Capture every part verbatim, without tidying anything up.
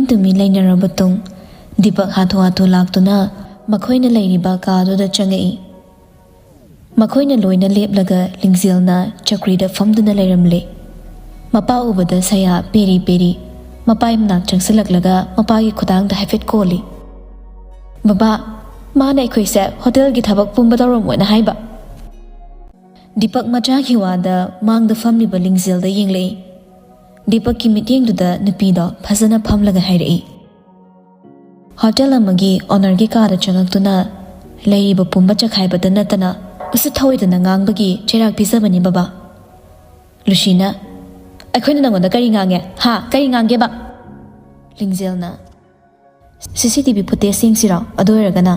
ꯇꯨꯃꯤꯟ ꯂꯩꯅꯔꯕ ꯇꯨꯡ, ꯗꯤꯄꯛ ꯍꯥꯊꯨ ꯍꯥꯊꯨ ꯂꯥꯛꯇꯨꯅ ꯃꯈꯣꯏꯅ ꯂꯩꯔꯤꯕ ꯀꯥꯗꯨꯗ ꯆꯪꯉꯛꯏ꯫ ꯃꯈꯣꯏꯅ ꯂꯣꯏꯅ ꯂꯦꯞꯂꯒ ꯂꯤꯡꯖꯦꯜꯅ ꯆꯧꯀ꯭ꯔꯤꯗ ꯐꯝꯗꯨꯅ ꯂꯩꯔꯝꯂꯦ꯫ ꯃꯄꯥ ꯎꯕꯗ ꯁꯌꯥ ꯄꯦꯔꯤ ꯄꯦꯔꯤ ꯃꯄꯥꯒꯤ ꯃꯅꯥꯛ ꯆꯪꯁꯤꯜꯂꯛꯂꯒ ꯃꯄꯥꯒꯤ ꯈꯨꯗꯥꯡꯗ ꯍꯥꯏꯐꯦꯠ ꯀꯣꯜꯂꯤ꯫ "ꯕꯕꯥ, ꯃꯥꯅ ꯑꯩꯈꯣꯏꯁꯦ ꯍꯣꯇꯦꯜꯒꯤ ꯊꯕꯛ ꯄꯨꯝꯕ ꯇꯧꯔꯝꯃꯣꯅ ꯍꯥꯏꯕ꯫" ꯗꯤꯄꯛ ꯃꯆꯥꯒꯤ ꯋꯥꯗ ꯃꯥꯡꯗ ꯐꯝꯂꯤꯕ ꯂꯤꯡꯖꯦꯜꯗ ꯌꯦꯡꯂꯛꯏ꯫ ꯗꯤꯄꯛꯀꯤ ꯃꯤꯠꯌꯦꯡꯗꯨꯗ ꯅꯨꯄꯤꯗꯣ ꯐꯖꯅ ꯐꯝꯂꯒ ꯍꯥꯏꯔꯛꯏ, "ꯍꯣꯇꯦꯜ ꯑꯃꯒꯤ ꯑꯣꯅꯔꯒꯤ ꯀꯥꯗ ꯆꯪꯉꯛꯇꯨꯅ ꯂꯩꯔꯤꯕ ꯄꯨꯝꯕ ꯆꯈꯥꯏꯕꯗ ꯅꯠꯇꯅ ꯎꯁꯤꯠ ꯊꯑꯣꯏꯗꯅ ꯉꯥꯡꯕꯒꯤ ꯆꯩꯔꯥꯛ ꯄꯤꯖꯕꯅꯤ, ꯕꯕꯥ꯫" ꯂꯨꯁꯤꯅ, "ꯑꯩꯈꯣꯏꯅ ꯅꯪꯉꯣꯟꯗ ꯀꯔꯤ ꯉꯥꯡꯉꯦ? ꯍꯥ? ꯀꯔꯤ ꯉꯥꯡꯒꯦꯕ?" ꯂꯤꯡꯖꯦꯜꯅ, "ꯁꯤ ꯁꯤ ꯇꯤ ꯚꯤ ꯐꯨꯇꯦꯖ ꯌꯦꯡꯁꯤꯔꯣ? ꯑꯗꯨ ꯑꯣꯏꯔꯒꯅ?"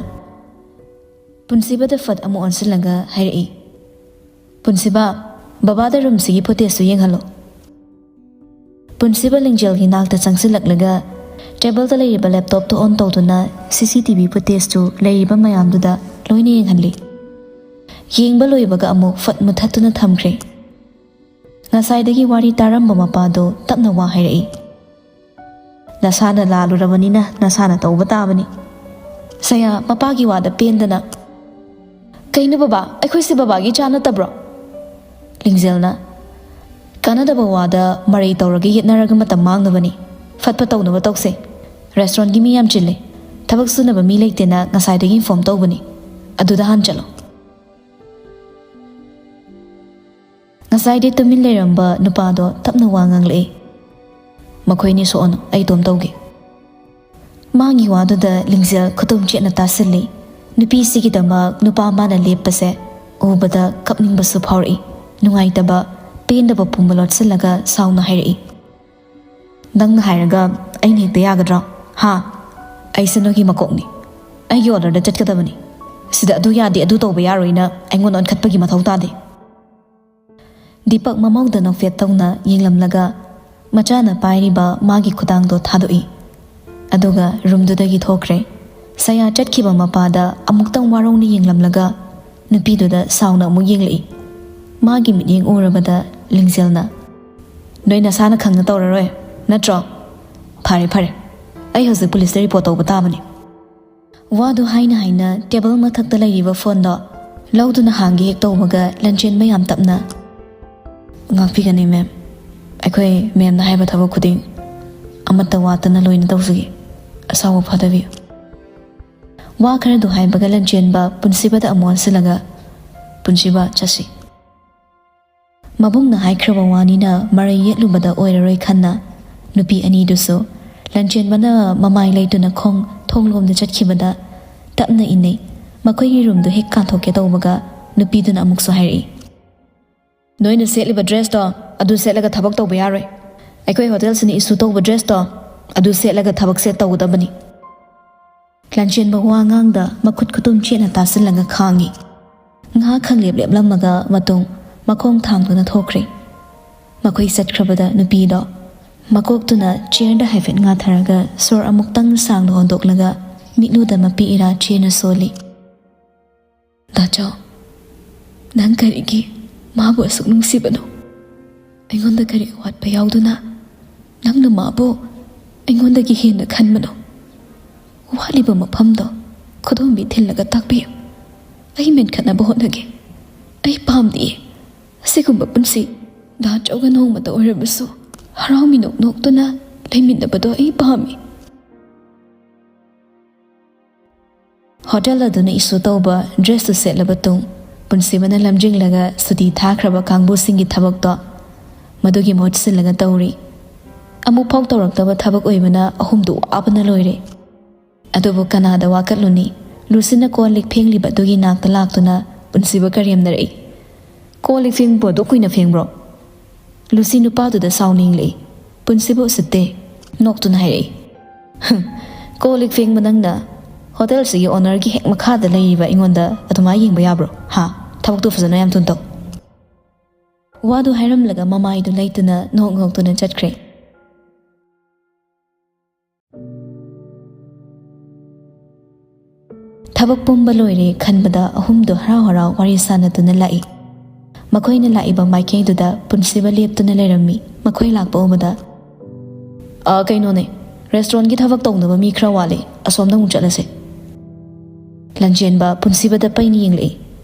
ꯄꯨꯟꯁꯤꯕꯗ ꯐꯠ ꯑꯃꯨꯛ ꯑꯣꯟꯁꯤꯜꯂꯒ ꯍꯥꯏꯔꯛꯏ, "ꯄꯨꯟꯁꯤꯕ, ꯕꯕꯥꯗ ꯔꯨꯝꯁꯤꯒꯤ ꯐꯨꯇꯦꯖꯇꯨ ꯌꯦꯡꯍꯜꯂꯣ꯫" ꯄꯨꯟꯁꯤꯕ ꯂꯤꯡꯖꯦꯜꯒꯤ ꯅꯥꯛꯇ ꯆꯪꯁꯤꯜꯂꯛꯂꯒ ꯇꯦꯕꯜꯗ ꯂꯩꯔꯤꯕ ꯂꯦꯞꯇꯣꯞꯇꯨ ꯑꯣꯟ ꯇꯧꯗꯨꯅ ꯁꯤ ꯁꯤ ꯇꯤ ꯚꯤ ꯐꯨꯇꯦꯖꯇꯨ ꯂꯩꯔꯤꯕ ꯃꯌꯥꯝꯗꯨꯗ ꯂꯣꯏꯅ ꯌꯦꯡꯍꯜꯂꯤ꯫ ꯌꯦꯡꯕ ꯂꯣꯏꯕꯒ ꯑꯃꯨꯛ ꯐꯠ ꯃꯨꯊꯠꯇꯨꯅ ꯊꯝꯈ꯭ꯔꯦ꯫ ꯉꯁꯥꯏꯗꯒꯤ ꯋꯥꯔꯤ ꯇꯥꯔꯝꯕ ꯃꯄꯥꯗꯣ ꯇꯞꯅ ꯋꯥ ꯍꯥꯏꯔꯛꯏ, "ꯅꯁꯥꯅ ꯂꯥꯜꯂꯨꯔꯕꯅꯤꯅ ꯅꯁꯥꯅ ꯇꯧꯕ ꯇꯥꯕꯅꯤ꯫" ꯁꯌꯥ ꯃꯄꯥꯒꯤ ꯋꯥꯗ ꯄꯦꯟꯗꯅ, "ꯀꯩꯅꯣ ꯕꯕꯥ, ꯑꯩꯈꯣꯏꯁꯦ ꯕꯕꯥꯒꯤ ꯏꯆꯥ ꯅꯠꯇꯕ꯭ꯔꯣ?" ꯂꯤꯡꯖꯦꯜꯅ, "ꯀꯥꯟꯅꯗꯕ ꯋꯥꯗ ꯃꯔꯩ ꯇꯧꯔꯒ ꯌꯦꯠꯅꯔꯒ ꯃꯇꯝ ꯃꯥꯡꯅꯕꯅꯤ꯫ ꯐꯠꯄ ꯇꯧꯅꯕ ꯇꯧꯁꯦ꯫ ꯔꯦꯁꯇꯨꯔꯦꯟꯒꯤ ꯃꯤ ꯌꯥꯝ ꯆꯤꯜꯂꯦ꯫ ꯊꯕꯛ ꯁꯨꯅꯕ ꯃꯤ ꯂꯩꯇꯦꯅ ꯉꯁꯥꯏꯗꯒꯤ ꯏꯟꯐꯣꯔꯝ ꯇꯧꯕꯅꯤ꯫ ꯑꯗꯨꯗ ꯍꯥꯟꯅ ꯆꯠꯂꯣ꯫" ꯉꯁꯥꯏꯗꯤ ꯇꯨꯃꯤꯟ ꯂꯩꯔꯝꯕ ꯅꯨꯄꯥꯗꯣ ꯇꯞꯅ ꯋꯥ ꯉꯥꯡꯂꯛꯏ, "ꯃꯈꯣꯏꯅꯤ ꯁꯣꯛꯑꯅꯨ, ꯑꯩ ꯏꯇꯣꯝ ꯇꯧꯒꯦ꯫" ꯃꯥꯒꯤ ꯋꯥꯗꯨꯗ ꯂꯤꯡꯖꯦꯜ ꯈꯨꯇꯨꯝ ꯆꯦꯠꯅ ꯇꯥꯁꯤꯜꯂꯤ꯫ ꯅꯨꯄꯤꯁꯤꯒꯤꯗꯃꯛ ꯅꯨꯄꯥ ꯃꯥꯅ ꯂꯦꯞꯄꯁꯦ ꯎꯕꯗ ꯀꯞꯅꯤꯡꯕꯁꯨ ꯐꯥꯎꯔꯛꯏ꯫ ꯅꯨꯡꯉꯥꯏꯇꯕ, ꯄꯦꯟꯗꯕ ꯄꯨꯝꯕ ꯂꯣꯠꯁꯤꯜꯂꯒ ꯁꯥꯎꯅ ꯍꯥꯏꯔꯛꯏ, "ꯅꯪꯅ ꯍꯥꯏꯔꯒ ꯑꯩꯅ ꯍꯦꯛꯇ ꯌꯥꯒꯗ꯭ꯔꯣ? ꯍꯥ? ꯑꯩꯁꯦ ꯅꯣꯏꯒꯤ ꯃꯀꯣꯛꯅꯤ꯫ ꯑꯩꯒꯤ ꯑꯣꯔꯗꯔꯗ ꯆꯠꯀꯗꯕꯅꯤ꯫ ꯁꯤꯗ ꯑꯗꯨ ꯌꯥꯗꯦ, ꯑꯗꯨ ꯇꯧꯕ ꯌꯥꯔꯣꯏꯅ ꯑꯩꯉꯣꯟꯗ ꯑꯣꯟꯈꯠꯄꯒꯤ ꯃꯊꯧ ꯇꯥꯗꯦ꯫" ꯗꯤꯄꯛ ꯃꯃꯧꯗ ꯅꯣꯛꯐꯦꯠ ꯇꯧꯅ ꯌꯦꯡꯂꯝꯂꯒ ꯃꯆꯥꯅ ꯄꯥꯏꯔꯤꯕ ꯃꯥꯒꯤ ꯈꯨꯗꯥꯡꯗꯣ ꯊꯥꯗꯣꯛꯏ꯫ ꯑꯗꯨꯒ ꯔꯨꯝꯗꯨꯗꯒꯤ ꯊꯣꯛꯈ꯭ꯔꯦ꯫ ꯁꯌꯥ ꯆꯠꯈꯤꯕ ꯃꯄꯥꯗ ꯑꯃꯨꯛꯇꯪ ꯋꯥꯔꯧꯅ ꯌꯦꯡꯂꯝꯂꯒ ꯅꯨꯄꯤꯗꯨꯗ ꯁꯥꯎꯅ ꯑꯃꯨꯛ ꯌꯦꯡꯂꯛꯏ꯫ ꯃꯥꯒꯤ ꯃꯤꯠꯌꯦꯡ ꯎꯔꯕꯗ ꯂꯤꯡꯖꯦꯜꯅ, "ꯅꯣꯏ ꯅꯁꯥꯅ ꯈꯪꯅ ꯇꯧꯔꯔꯣꯏ, ꯅꯠꯇ꯭ꯔꯣ? ꯐꯔꯦ, ꯐꯔꯦ꯫ ꯑꯩ ꯍꯧꯖꯤꯛ ꯄꯨꯂꯤꯁꯇ ꯔꯤꯄꯣꯔꯠ ꯇꯧꯕ ꯇꯥꯕꯅꯤ꯫ ꯋꯥꯗꯨ ꯍꯥꯏꯅ ꯍꯥꯏꯅ ꯇꯦꯕꯜ ꯃꯊꯛꯇ ꯂꯩꯔꯤꯕ ꯐꯣꯟꯗꯣ ꯂꯧꯗꯨꯅ ꯍꯥꯡꯒꯦ ꯍꯦꯛ ꯇꯧꯕꯒ, ꯂꯟꯆꯦꯟꯕ ꯌꯥꯝ ꯇꯞꯅ, "ꯉꯥꯛꯄꯤꯒꯅꯤ, ꯃꯦꯝ꯫ ꯑꯩꯈꯣꯏ ꯃꯦꯝꯅ ꯍꯥꯏꯕ ꯊꯕꯛ ꯈꯨꯗꯤꯡ ꯑꯃꯠꯇ ꯋꯥꯠꯇꯅ ꯂꯣꯏꯅ ꯇꯧꯖꯒꯦ꯫ ꯑꯁꯥꯎꯕ ꯐꯥꯗꯕꯤꯌꯨ꯫" ꯋꯥ ꯈꯔꯗꯨ ꯍꯥꯏꯕꯒ, ꯂꯟꯆꯦꯟꯕ ꯄꯨꯟꯁꯤꯕꯗ ꯑꯃꯨꯛ ꯑꯣꯟꯁꯤꯜꯂꯒ, "ꯄꯨꯟꯁꯤꯕ, ꯆꯠꯁꯤ꯫" ꯃꯕꯨꯡꯅ ꯍꯥꯏꯈ꯭ꯔꯕ ꯋꯥꯅꯤꯅ ꯃꯔꯩ ꯌꯦꯠꯂꯨꯕꯗ ꯑꯣꯏꯔꯔꯣꯏ ꯈꯟꯅ, ꯅꯨꯄꯤ ꯑꯅꯤꯗꯨꯁꯨ ꯂꯟꯆꯦꯟꯕꯅ ꯃꯃꯥꯏ ꯂꯩꯇꯨꯅ ꯈꯣꯡ ꯊꯣꯡꯂꯣꯝꯗ ꯆꯠꯈꯤꯕꯗ ꯇꯞꯅ ꯏꯟꯅꯩ꯫ ꯃꯈꯣꯏꯒꯤ ꯔꯨꯝꯗꯨ ꯍꯦꯛ ꯀꯥꯟꯊꯣꯛꯀꯦ ꯇꯧꯕꯒ, ꯅꯨꯄꯤꯗꯨꯅ ꯑꯃꯨꯛꯁꯨ ꯍꯥꯏꯔꯛꯏ, "ꯅꯣꯏꯅ ꯁꯦꯠꯂꯤꯕ ꯗ꯭ꯔꯦꯁꯇꯣ ꯑꯗꯨ ꯁꯦꯠꯂꯒ ꯊꯕꯛ ꯇꯧꯕ ꯌꯥꯔꯣꯏ꯫ ꯑꯩꯈꯣꯏ ꯍꯣꯇꯦꯜꯁꯤꯅ ꯏꯁꯨ ꯇꯧꯕ ꯗ꯭ꯔꯦꯁꯇꯣ ꯑꯗꯨ ꯁꯦꯠꯂꯒ ꯊꯕꯛꯁꯦ ꯇꯧꯒꯗꯕꯅꯤ꯫" ꯂꯟꯆꯦꯟꯕ ꯋꯥ ꯉꯥꯡꯗ ꯃꯈꯨꯠ ꯈꯨꯇꯨꯝ ꯆꯦꯠꯅ ꯇꯥꯁꯤꯜꯂꯒ ꯈꯥꯡꯉꯤ꯫ ꯉꯥꯏꯍꯥꯛ ꯈꯪꯂꯦꯞ ꯂꯦꯞꯂꯝꯃꯒ ꯃꯇꯨꯡ ꯃꯈꯣꯡ ꯊꯥꯡꯗꯨꯅ ꯊꯣꯛꯈ꯭ꯔꯦ꯫ ꯃꯈꯣꯏ ꯆꯠꯈ꯭ꯔꯕꯗ ꯅꯨꯄꯤꯗꯣ ꯃꯀꯣꯛꯇꯨꯅ ꯆꯤꯌꯔꯗ ꯍꯥꯏꯐꯦꯠ ꯉꯥꯊꯔꯒ ꯁꯣꯔ ꯑꯃꯨꯛꯇꯪ ꯁꯥꯡꯅ ꯍꯣꯟꯗꯣꯛꯂꯒ ꯃꯤꯠꯂꯨꯗ ꯃꯄꯤ ꯏꯔꯥ ꯆꯦꯅ ꯁꯣꯜꯂꯤ꯫ "ꯗꯥꯆꯧ, ꯅꯪ ꯀꯔꯤꯒꯤ ꯃꯥꯕꯨ ꯑꯁꯨꯛ ꯅꯨꯡꯁꯤꯕꯅꯣ? ꯑꯩꯉꯣꯟꯗ ꯀꯔꯤ ꯑꯋꯥꯠꯄ ꯌꯥꯎꯗꯨꯅ ꯅꯪꯅ ꯃꯥꯕꯨ ꯑꯩꯉꯣꯟꯗꯒꯤ ꯍꯦꯟꯅ ꯈꯟꯕꯅꯣ? ꯋꯥꯠꯂꯤꯕ ꯃꯐꯝꯗꯣ ꯈꯨꯗꯣꯝꯕꯤ ꯊꯤꯜꯂꯒ ꯇꯥꯛꯄꯤꯌꯨ꯫ ꯑꯩ ꯃꯦꯟꯈꯠꯅꯕ ꯍꯣꯠꯅꯒꯦ꯫ ꯑꯩ ꯄꯥꯝꯗꯤꯌꯦ ꯑꯁꯤꯒꯨꯝꯕ ꯄꯨꯟꯁꯤ꯫ ꯗꯥꯆꯧꯒ ꯅꯣꯡꯃꯇ ꯑꯣꯏꯔꯕꯁꯨ ꯍꯔꯥꯎꯃꯤꯅꯣꯛ ꯅꯣꯛꯇꯨꯅ ꯂꯩꯃꯤꯟꯅꯕꯗꯣ ꯑꯩ ꯄꯥꯝꯃꯤ꯫" ꯍꯣꯇꯦꯜ ꯑꯗꯨꯅ ꯏꯁꯨ ꯇꯧꯕ ꯗ꯭ꯔꯦꯁꯇꯨ ꯁꯦꯠꯂꯕ ꯇꯨꯡ, ꯄꯨꯟꯁꯤꯕꯅ ꯂꯝꯖꯤꯡꯂꯒ ꯁꯨꯇꯤ ꯊꯥꯈ꯭ꯔꯕ ꯀꯥꯡꯕꯨꯁꯤꯡꯒꯤ ꯊꯕꯛꯇꯣ ꯃꯗꯨꯒꯤ ꯃꯍꯨꯠ ꯁꯤꯜꯂꯒ ꯇꯧꯔꯤ꯫ ꯑꯃꯨꯛꯐꯥꯎ ꯇꯧꯔꯛꯇꯕ ꯊꯕꯛ ꯑꯣꯏꯕꯅ ꯑꯍꯨꯝꯗꯨ ꯋꯥꯕꯅ ꯂꯣꯏꯔꯦ꯫ ꯑꯗꯨꯕꯨ ꯀꯅꯥꯗ ꯋꯥꯀꯠꯂꯨꯅꯤ? ꯂꯨꯁꯤꯅ ꯀꯣꯜ ꯂꯤꯛ ꯐꯦꯡꯂꯤꯕ ꯑꯗꯨꯒꯤ ꯅꯥꯛꯇ ꯂꯥꯛꯇꯨꯅ ꯄꯨꯟꯁꯤꯕ ꯀꯔꯦꯝꯅꯔꯛꯏ꯫ "ꯀꯣꯜ ꯂꯤꯛ ꯐꯦꯡꯕꯕꯨ ꯑꯗꯨꯛ ꯀꯨꯏꯅ ꯐꯦꯡꯕ꯭ꯔꯣ?" ꯂꯨꯁꯤ ꯅꯨꯄꯥꯗꯨꯗ ꯁꯥꯎꯅꯤꯡꯂꯛꯏ꯫ ꯄꯨꯟꯁꯤꯕ ꯎꯁꯤꯠꯇꯦ꯫ ꯅꯣꯛꯇꯨꯅ ꯍꯥꯏꯔꯛꯏ, "ꯍꯝ, ꯀꯣꯜ ꯂꯤꯛ ꯐꯦꯡꯕ ꯅꯪꯅ ꯍꯣꯇꯦꯜꯁꯤꯒꯤ ꯑꯣꯅꯔꯒꯤ ꯍꯦꯛ ꯃꯈꯥꯗ ꯂꯩꯔꯤꯕ ꯑꯩꯉꯣꯟꯗ ꯑꯗꯨꯃꯥꯏꯅ ꯌꯦꯡꯕ ꯌꯥꯕ꯭ꯔꯣ? ꯍꯥ? ꯊꯕꯛꯇꯨ ꯐꯖꯅ ꯌꯥꯝ ꯊꯨꯅ ꯇꯧ꯫" ꯋꯥꯗꯨ ꯍꯥꯏꯔꯝꯂꯒ ꯃꯃꯥꯏꯗꯨ ꯂꯩꯇꯨꯅ ꯅꯣꯛ ꯅꯣꯛꯇꯨꯅ ꯆꯠꯈ꯭ꯔꯦ꯫ ꯊꯕꯛ ꯄꯨꯝꯕ ꯂꯣꯏꯔꯦ ꯈꯟꯕꯗ ꯑꯍꯨꯝꯗꯨ ꯍꯔꯥꯎ ꯍꯔꯥꯎ ꯋꯥꯔꯤ ꯁꯥꯟꯅꯗꯨꯅ ꯂꯥꯛꯏ꯫ ꯃꯈꯣꯏꯅ ꯂꯥꯛꯏꯕ ꯃꯥꯏꯀꯩꯗꯨꯗ ꯄꯨꯟꯁꯤꯕ ꯂꯦꯞꯇꯨꯅ ꯂꯩꯔꯝꯃꯤ꯫ ꯃꯈꯣꯏ ꯂꯥꯛꯄ ꯎꯕꯗ, "ꯑ, ꯀꯩꯅꯣꯅꯦ, "ꯔꯦꯁꯇꯨꯔꯦꯟꯒꯤ ꯊꯕꯛ ꯇꯧꯅꯕ ꯃꯤ ꯈꯔ ꯋꯥꯠꯂꯤ, ꯑꯁꯣꯝꯗ ꯑꯃꯨꯛ ꯆꯠꯂꯁꯦ꯫" ꯂꯟꯆꯦꯟꯕ ꯄꯨꯟꯁꯤꯕꯗ ꯄꯩꯅ ꯌꯦꯡꯂꯛꯏ꯫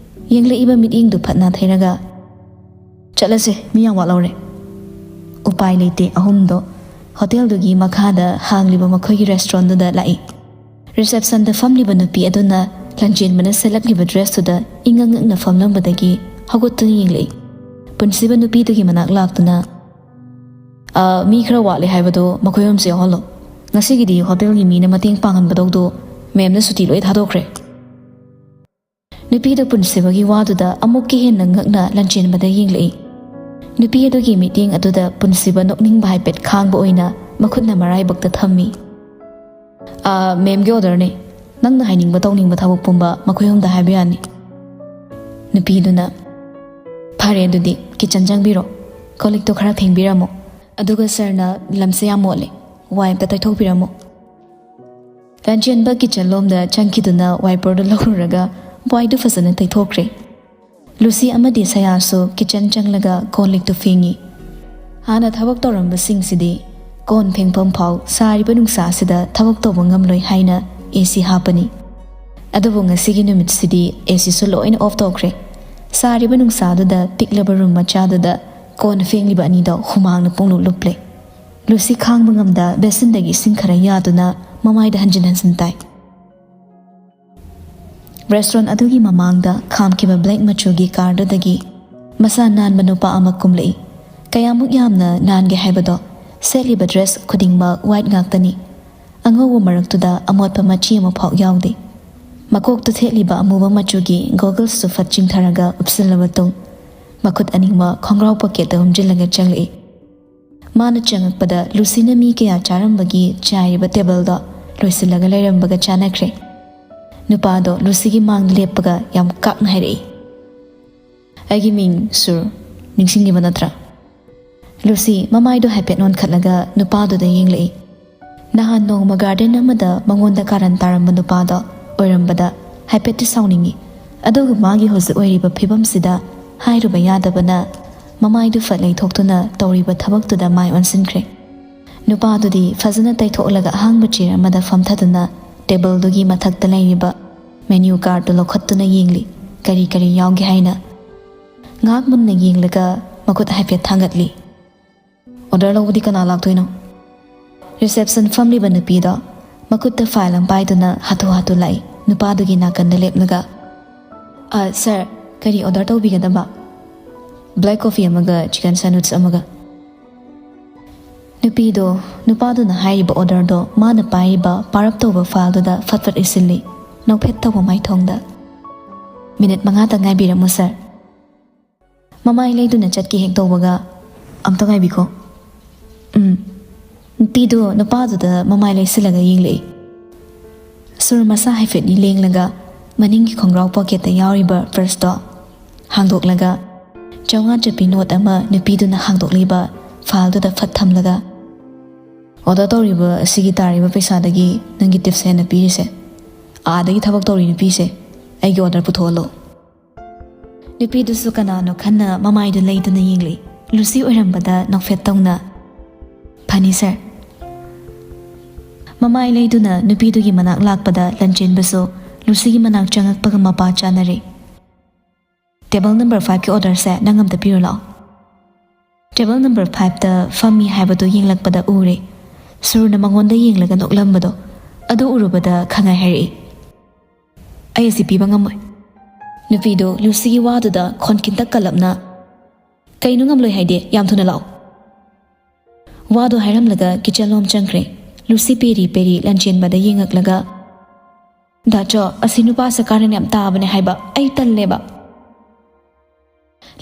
ꯌꯦꯡꯂꯛꯏꯕ ꯃꯤꯠꯌꯦꯡꯗꯨ ꯐꯠ ꯅꯥꯊꯩꯔꯒ, "ꯆꯠꯂꯁꯦ, ꯃꯤ ꯌꯥꯝ ꯋꯥꯠꯍꯧꯔꯦ꯫" ꯎꯄꯥꯏ ꯂꯩꯇꯦ, ꯑꯍꯨꯝꯗꯣ ꯍꯣꯇꯦꯜꯗꯨꯒꯤ ꯃꯈꯥꯗ ꯍꯥꯡꯂꯤꯕ ꯃꯈꯣꯏꯒꯤ ꯔꯦꯁꯇꯨꯔꯦꯟꯗꯨꯗ ꯂꯥꯛꯏ꯫ ꯔꯤꯁꯦꯞꯁꯟꯗ ꯐꯝꯂꯤꯕ ꯅꯨꯄꯤ ꯑꯗꯨꯅ ꯂꯟꯆꯦꯟꯕꯅ ꯁꯦꯠꯂꯛꯂꯤꯕ ꯗ꯭ꯔꯦꯁꯇꯨꯗ ꯏꯉꯛ ꯉꯛꯅ ꯐꯝꯂꯝꯕꯗꯒꯤ ꯍꯧꯒꯠꯇꯨꯅ ꯌꯦꯡꯂꯛꯏ꯫ ꯄꯨꯟꯁꯤꯕ ꯅꯨꯄꯤꯗꯨꯒꯤ ꯃꯅꯥꯛ ꯂꯥꯛꯇꯨꯅ, "ꯑ, ꯃꯤ ꯈꯔ ꯋꯥꯠꯂꯤ ꯍꯥꯏꯕꯗꯨ ꯃꯈꯣꯏ ꯑꯍꯨꯝꯁꯨ ꯌꯥꯎꯍꯜꯂꯣ꯫ ꯉꯁꯤꯒꯤꯗꯤ ꯍꯣꯇꯦꯜꯒꯤ ꯃꯤꯅ ꯃꯇꯦꯡ ꯄꯥꯡꯍꯟꯕꯗꯧꯗꯣ ꯃꯦꯝꯅ ꯁꯨꯇꯤ ꯂꯣꯏ ꯊꯥꯗꯣꯛꯈ꯭ꯔꯦ꯫" ꯅꯨꯄꯤꯗꯨ ꯄꯨꯟꯁꯤꯕꯒꯤ ꯋꯥꯗꯨꯗ ꯑꯃꯨꯛꯀ ꯍꯦꯟꯅ ꯉꯛꯅ ꯂꯟꯆꯦꯟꯕꯗ ꯌꯦꯡꯂꯛꯏ꯫ ꯅꯨꯄꯤ ꯑꯗꯨꯒꯤ ꯃꯤꯠꯌꯦꯡ ꯑꯗꯨꯗ ꯄꯨꯟꯁꯤꯕ ꯅꯣꯛꯅꯤꯡꯕ ꯍꯥꯏꯐꯦꯠ ꯈꯥꯡꯕ ꯑꯣꯏꯅ ꯃꯈꯨꯠꯅ ꯃꯔꯥꯏꯕꯛꯇ ꯊꯝꯃꯤ꯫ "ꯑ, ꯃꯦꯝꯒꯤ ꯑꯣꯔꯗꯔꯅꯦ꯫ ꯅꯪꯅ ꯍꯥꯏꯅꯤꯡꯕ ꯇꯧꯅꯤꯡꯕ ꯊꯕꯛ ꯄꯨꯝꯕ ꯃꯈꯣꯏ ꯑꯍꯨꯝꯗ ꯍꯥꯏꯕ ꯌꯥꯅꯤ꯫" ꯅꯨꯄꯤꯗꯨꯅ, "ꯐꯔꯦ, ꯑꯗꯨꯗꯤ ꯀꯤꯆꯟ ꯆꯪꯕꯤꯔꯣ꯫ ꯀꯣꯜ ꯂꯤꯛꯇꯣ ꯈꯔ ꯐꯦꯡꯕꯤꯔꯝꯃꯣ꯫ ꯑꯗꯨꯒ ꯁꯥꯔꯅ ꯂꯝꯁꯦ ꯌꯥꯝ ꯃꯣꯠꯂꯦ, ꯋꯥꯏ ꯑꯝꯇ ꯇꯩꯊꯣꯛꯄꯤꯔꯝꯃꯣ꯫" ꯂꯟꯆꯦꯟꯕ ꯀꯤꯆꯟ ꯂꯣꯝꯗ ꯆꯪꯈꯤꯗꯨꯅ ꯋꯥꯏꯄꯔꯗꯨ ꯂꯧꯔꯨꯔꯒ ꯋꯥꯏꯗꯨ ꯐꯖꯅ ꯇꯩꯊꯣꯛꯈ꯭ꯔꯦ꯫ ꯂꯨꯁꯤ ꯑꯃꯗꯤ ꯁꯌꯥꯁꯨ ꯀꯤꯆꯟ ꯆꯪꯂꯒ ꯀꯣꯜ ꯂꯤꯛꯇꯨ ꯐꯦꯡꯉꯤ꯫ ꯍꯥꯟꯅ ꯊꯕꯛ ꯇꯧꯔꯝꯕꯁꯤꯡꯁꯤꯗꯤ ꯀꯣꯟ ꯐꯦꯡꯐꯝ ꯐꯥꯎ ꯁꯥꯔꯤꯕ ꯅꯨꯡꯁꯥ ꯑꯁꯤꯗ ꯊꯕꯛ ꯇꯧꯕ ꯉꯝꯂꯣꯏ ꯍꯥꯏꯅ ꯑꯦ ꯁꯤ ꯍꯥꯞꯄꯅꯤ꯫ ꯑꯗꯨꯕꯨ ꯉꯁꯤꯒꯤ ꯅꯨꯃꯤꯠꯁꯤꯗꯤ ꯑꯦ ꯁꯤꯁꯨ ꯂꯣꯏꯅ ꯑꯣꯐ ꯇꯧꯈ꯭ꯔꯦ꯫ ꯁꯥꯔꯤꯕ ꯅꯨꯡꯁꯥꯗꯨꯗ ꯄꯤꯛꯂꯕ ꯔꯨꯝ ꯃꯆꯥꯗꯨꯗ ꯀꯣꯟ ꯐꯦꯡꯂꯤꯕ ꯑꯅꯤꯗꯣ ꯍꯨꯃꯥꯡꯅ ꯄꯨꯡꯂꯨꯞ ꯂꯨꯞꯂꯦ꯫ ꯂꯨꯁꯤ ꯈꯥꯡꯕ ꯉꯝꯗ ꯕꯦꯁꯤꯟꯗꯒꯤ ꯏꯁꯤꯡ ꯈꯔ ꯌꯥꯗꯨꯅ ꯃꯃꯥꯏꯗ ꯍꯟꯖꯤꯟ ꯍꯟꯖꯤꯟ ꯇꯥꯏ꯫ ꯔꯦꯁꯇꯨꯔꯦꯟ ꯑꯗꯨꯒꯤ ꯃꯃꯥꯡꯗ ꯈꯥꯝꯈꯤꯕ ꯕ꯭ꯂꯦꯛ ꯃꯆꯨꯒꯤ ꯀꯥꯔꯗꯨꯗꯒꯤ ꯃꯁꯥ ꯅꯥꯟꯕ ꯅꯨꯄꯥ ꯑꯃ ꯀꯨꯝꯂꯛꯏ꯫ ꯀꯌꯥꯃꯨꯛ ꯌꯥꯝꯅ ꯅꯥꯟꯒꯦ ꯍꯥꯏꯕꯗꯣ, ꯁꯦꯠꯂꯤꯕ ꯗ꯭ꯔꯦꯁ ꯈꯨꯗꯤꯡꯃꯛ ꯋꯥꯏꯠ ꯉꯥꯛꯇꯅꯤ꯫ ꯑꯉꯧꯕ ꯃꯔꯛꯇꯨꯗ ꯑꯃꯣꯠꯄ ꯃꯆꯤ ꯑꯃꯐꯥꯎ ꯌꯥꯎꯗꯦ꯫ ꯃꯀꯣꯛꯇ ꯊꯦꯠꯂꯤꯕ ꯑꯃꯨꯕ ꯃꯆꯨꯒꯤ ꯒꯣꯒꯜꯁꯇꯨ ꯐꯠ ꯆꯤꯡꯊꯔꯒ ꯎꯞꯁꯤꯜꯂꯕ ꯇꯨꯡ, ꯃꯈꯨꯠ ꯑꯅꯤꯃꯛ ꯈꯣꯡꯒ꯭ꯔꯥꯎ ꯄꯣꯀꯦꯠꯇ ꯍꯨꯝꯖꯤꯜꯂꯒ ꯆꯪꯂꯛꯏ꯫ ꯃꯥꯅ ꯆꯪꯉꯛꯄꯗ ꯂꯨꯁꯤꯅ ꯃꯤ ꯀꯌꯥ ꯆꯥꯔꯝꯕꯒꯤ ꯆꯥꯏꯔꯤꯕ ꯇꯦꯕꯜꯗꯣ ꯂꯣꯏꯁꯤꯜꯂꯒ ꯂꯩꯔꯝꯕꯒ ꯆꯥꯅꯈ꯭ꯔꯦ꯫ ꯅꯨꯄꯥꯗꯣ ꯂꯨꯁꯤꯒꯤ ꯃꯥꯡꯗ ꯂꯦꯞꯄꯒ ꯌꯥꯝ ꯀꯥꯛꯅ ꯍꯥꯏꯔꯛꯏ, "ꯑꯩꯒꯤ ꯃꯤꯡ ꯁꯨꯔ, ꯅꯤꯡꯁꯤꯡꯉꯤꯕ ꯅꯠꯇ꯭ꯔꯥ?" ꯂꯨꯁꯤ ꯃꯃꯥꯏꯗꯣ ꯍꯥꯏꯐꯦꯠ ꯅꯣꯟꯈꯠꯂꯒ ꯅꯨꯄꯥꯗꯨꯗ ꯌꯦꯡꯂꯛꯏ꯫ ꯅꯍꯥꯟ ꯅꯣꯡꯃ ꯒꯥꯔꯗꯦꯟ ꯑꯃꯗ ꯃꯉꯣꯟꯗ ꯀꯥꯔꯟ ꯇꯥꯔꯝꯕ ꯅꯨꯄꯥꯗꯣ ꯑꯣꯏꯔꯝꯕꯗ ꯍꯥꯏꯐꯦꯠꯇꯤ ꯁꯥꯎꯅꯤꯡꯉꯤ꯫ ꯑꯗꯨꯕꯨ ꯃꯥꯒꯤ ꯍꯧꯖꯤꯛ ꯑꯣꯏꯔꯤꯕ ꯐꯤꯕꯝꯁꯤꯗ ꯍꯥꯏꯔꯨꯕ ꯌꯥꯗꯕꯅ ꯃꯃꯥꯏꯗꯨ ꯐꯠ ꯂꯩꯊꯣꯛꯇꯨꯅ ꯇꯧꯔꯤꯕ ꯊꯕꯛꯇꯨꯗ ꯃꯥꯏ ꯑꯣꯟꯁꯤꯟꯈ꯭ꯔꯦ꯫ ꯅꯨꯄꯥꯗꯨꯗꯤ ꯐꯖꯅ ꯇꯩꯊꯣꯛꯂꯒ ꯑꯍꯥꯡꯕ ꯆꯤꯌꯔ ꯑꯃꯗ ꯐꯝꯊꯗꯨꯅ ꯇꯦꯕꯜꯗꯨꯒꯤ ꯃꯊꯛꯇ ꯂꯩꯔꯤꯕ ꯃꯦꯅ꯭ꯌꯨ ꯀꯥꯔꯠꯇꯨ ꯂꯧꯈꯠꯇꯨꯅ ꯌꯦꯡꯂꯤ, ꯀꯔꯤ ꯀꯔꯤ ꯌꯥꯎꯒꯦ ꯍꯥꯏꯅ꯫ ꯉꯥꯏꯍꯥꯛ ꯃꯨꯟꯅ ꯌꯦꯡꯂꯒ ꯃꯈꯨꯠ ꯍꯥꯏꯐꯦꯠ ꯊꯥꯡꯒꯠꯂꯤ꯫ "ꯑꯣꯔꯗꯔ ꯂꯧꯕꯗꯤ ꯀꯅꯥ ꯂꯥꯛꯇꯣꯏꯅꯣ?" ꯔꯤꯁꯦꯞꯁꯟ ꯐꯝꯂꯤꯕ ꯅꯨꯄꯤꯗꯣ ꯃꯈꯨꯠꯇ ꯐꯥꯏꯜ ꯑꯃ ꯄꯥꯏꯗꯨꯅ ꯍꯥꯊꯨ ꯍꯥꯊꯨ ꯂꯥꯛꯏ, ꯅꯨꯄꯥꯗꯨꯒꯤ ꯅꯥꯀꯟꯗ ꯂꯦꯞꯂꯒ꯫ "ꯑ, ꯁꯥꯔ, ꯀꯔꯤ ꯑꯣꯔꯗꯔ ꯇꯧꯕꯤꯒꯗꯕ?" "ꯕ꯭ꯂꯦꯛ ꯀꯣꯐꯤ ꯑꯃꯒ ꯆꯤꯀꯟ ꯁꯦꯟꯋꯤꯆ ꯑꯃꯒ꯫" ꯅꯨꯄꯤꯗꯣ, ꯅꯨꯄꯥꯗꯨꯅ ꯍꯥꯏꯔꯤꯕ ꯑꯣꯔꯗꯔꯗꯣ ꯃꯥꯅ ꯄꯥꯏꯔꯤꯕ ꯄꯥꯔꯞ ꯇꯧꯕ ꯐꯥꯏꯜꯗꯨꯗ ꯐꯠ ꯐꯠ ꯏꯁꯤꯜꯂꯤ, ꯅꯣꯛꯐꯦꯠ ꯇꯧꯕ ꯃꯥꯏꯊꯣꯡꯗ꯫ "ꯃꯤꯅꯤꯠ ꯃꯉꯥꯇ ꯉꯥꯏꯕꯤꯔꯝꯃꯨ, ꯁꯥꯔ꯫" ꯃꯃꯥꯏ ꯂꯩꯗꯨꯅ ꯆꯠꯀꯦ ꯍꯦꯛ ꯇꯧꯕꯒ, "ꯑꯝꯇ ꯉꯥꯏꯕꯤꯈꯣ꯫" "ꯎꯝ꯫" ꯅꯨꯄꯤꯗꯣ ꯅꯨꯄꯥꯗꯨꯗ ꯃꯃꯥꯏ ꯂꯩꯁꯤꯜꯂꯒ ꯌꯦꯡꯂꯛꯏ꯫ ꯁꯨꯔ ꯃꯁꯥ ꯍꯥꯏꯐꯦꯠꯅꯤ ꯂꯦꯡꯂꯒ ꯃꯅꯤꯡꯒꯤ ꯈꯣꯡꯒ꯭ꯔꯥꯎ ꯄꯣꯀꯦꯠꯇ ꯌꯥꯎꯔꯤꯕ ꯄꯔꯁꯇꯣ ꯍꯥꯡꯗꯣꯛꯂꯒ ꯆꯥꯝꯃꯉꯥ ꯆꯠꯄꯤ ꯅꯣꯠ ꯑꯃ ꯅꯨꯄꯤꯗꯨꯅ ꯍꯥꯡꯗꯣꯛꯂꯤꯕ ꯐꯥꯏꯜꯗꯨꯗ ꯐꯠ ꯊꯝꯂꯒ, "ꯑꯣꯔꯗꯔ ꯇꯧꯔꯤꯕ ꯑꯁꯤꯒꯤ ꯇꯥꯔꯤꯕ ꯄꯩꯁꯥꯗꯒꯤ ꯅꯪꯒꯤ ꯇꯤꯞꯁ ꯍꯦꯟꯅ ꯄꯤꯔꯤꯁꯦ, ꯑꯥꯗꯒꯤ ꯊꯕꯛ ꯇꯧꯔꯤ ꯅꯨꯄꯤꯁꯦ, ꯑꯩꯒꯤ ꯑꯣꯔꯗꯔ ꯄꯨꯊꯣꯛꯍꯜꯂꯣ꯫" ꯅꯨꯄꯤꯗꯨꯁꯨ ꯀꯅꯥꯅꯣ ꯈꯟꯅ ꯃꯃꯥꯏꯗꯨ ꯂꯩꯗꯨꯅ ꯌꯦꯡꯂꯤ꯫ ꯂꯨꯁꯤ ꯑꯣꯏꯔꯝꯕꯗ ꯅꯣꯛꯐꯦꯠ ꯇꯧꯅ, "ꯐꯅꯤ, ꯁꯥꯔ꯫" ꯃꯃꯥꯏ ꯂꯩꯗꯨꯅ ꯅꯨꯄꯤꯗꯨꯒꯤ ꯃꯅꯥꯛ ꯂꯥꯛꯄꯗ ꯂꯟꯆꯦꯟꯕꯁꯨ ꯂꯨꯁꯤꯒꯤ ꯃꯅꯥꯛ ꯆꯪꯉꯛꯄꯒ ꯃꯄꯥ ꯆꯥꯅꯔꯦ꯫ "ꯇꯦꯕꯜ ꯅꯝꯕꯔ ꯐꯥꯏꯚꯀꯤ ꯑꯣꯔꯗꯔꯁꯦ ꯅꯪ ꯑꯝꯇ ꯄꯤꯔꯨ ꯂꯥꯛꯑꯣ꯫" ꯇꯦꯕꯜ ꯅꯝꯕꯔ ꯐꯥꯏꯚꯇ ꯐꯝꯃꯤ ꯍꯥꯏꯕꯗꯨ ꯌꯦꯡꯂꯛꯄꯗ ꯎꯔꯦ꯫ ꯁꯨꯔꯅ ꯃꯉꯣꯟꯗ ꯌꯦꯡꯂꯒ ꯅꯣꯛꯂꯝꯕꯗꯣ ꯑꯗꯨ ꯎꯔꯨꯕꯗ ꯈꯪꯉꯥꯏ ꯍꯥꯏꯔꯛꯏ, "ꯑꯩ ꯑꯁꯤ ꯄꯤꯕ ꯉꯝꯃꯣꯏ꯫" ꯅꯨꯄꯤꯗꯣ ꯂꯨꯁꯤꯒꯤ ꯋꯥꯗꯨꯗ ꯈꯣꯟ ꯈꯤꯟꯇꯛ ꯀꯜꯂꯞꯅ, "ꯀꯩꯅꯣ ꯉꯝꯂꯣꯏ ꯍꯥꯏꯗꯤ? ꯌꯥꯝ ꯊꯨꯅ ꯂꯥꯛꯑꯣ꯫" ꯋꯥꯗꯣ ꯍꯥꯏꯔꯝꯂꯒ ꯀꯤꯆꯟꯂꯣꯝ ꯆꯪꯈ꯭ꯔꯦ꯫ ꯂꯨꯁꯤ ꯄꯦꯔꯤ ꯄꯦꯔꯤ ꯂꯟꯆꯦꯟꯕꯗ ꯌꯦꯡꯉꯛꯂꯒ, "ꯗꯥꯆꯣ, ꯑꯁꯤ ꯅꯨꯄꯥꯁꯦ ꯀꯥꯔꯟ ꯌꯥꯝ ꯇꯥꯕꯅꯦ ꯍꯥꯏꯕ, ꯑꯩ ꯇꯜꯂꯦꯕ꯫"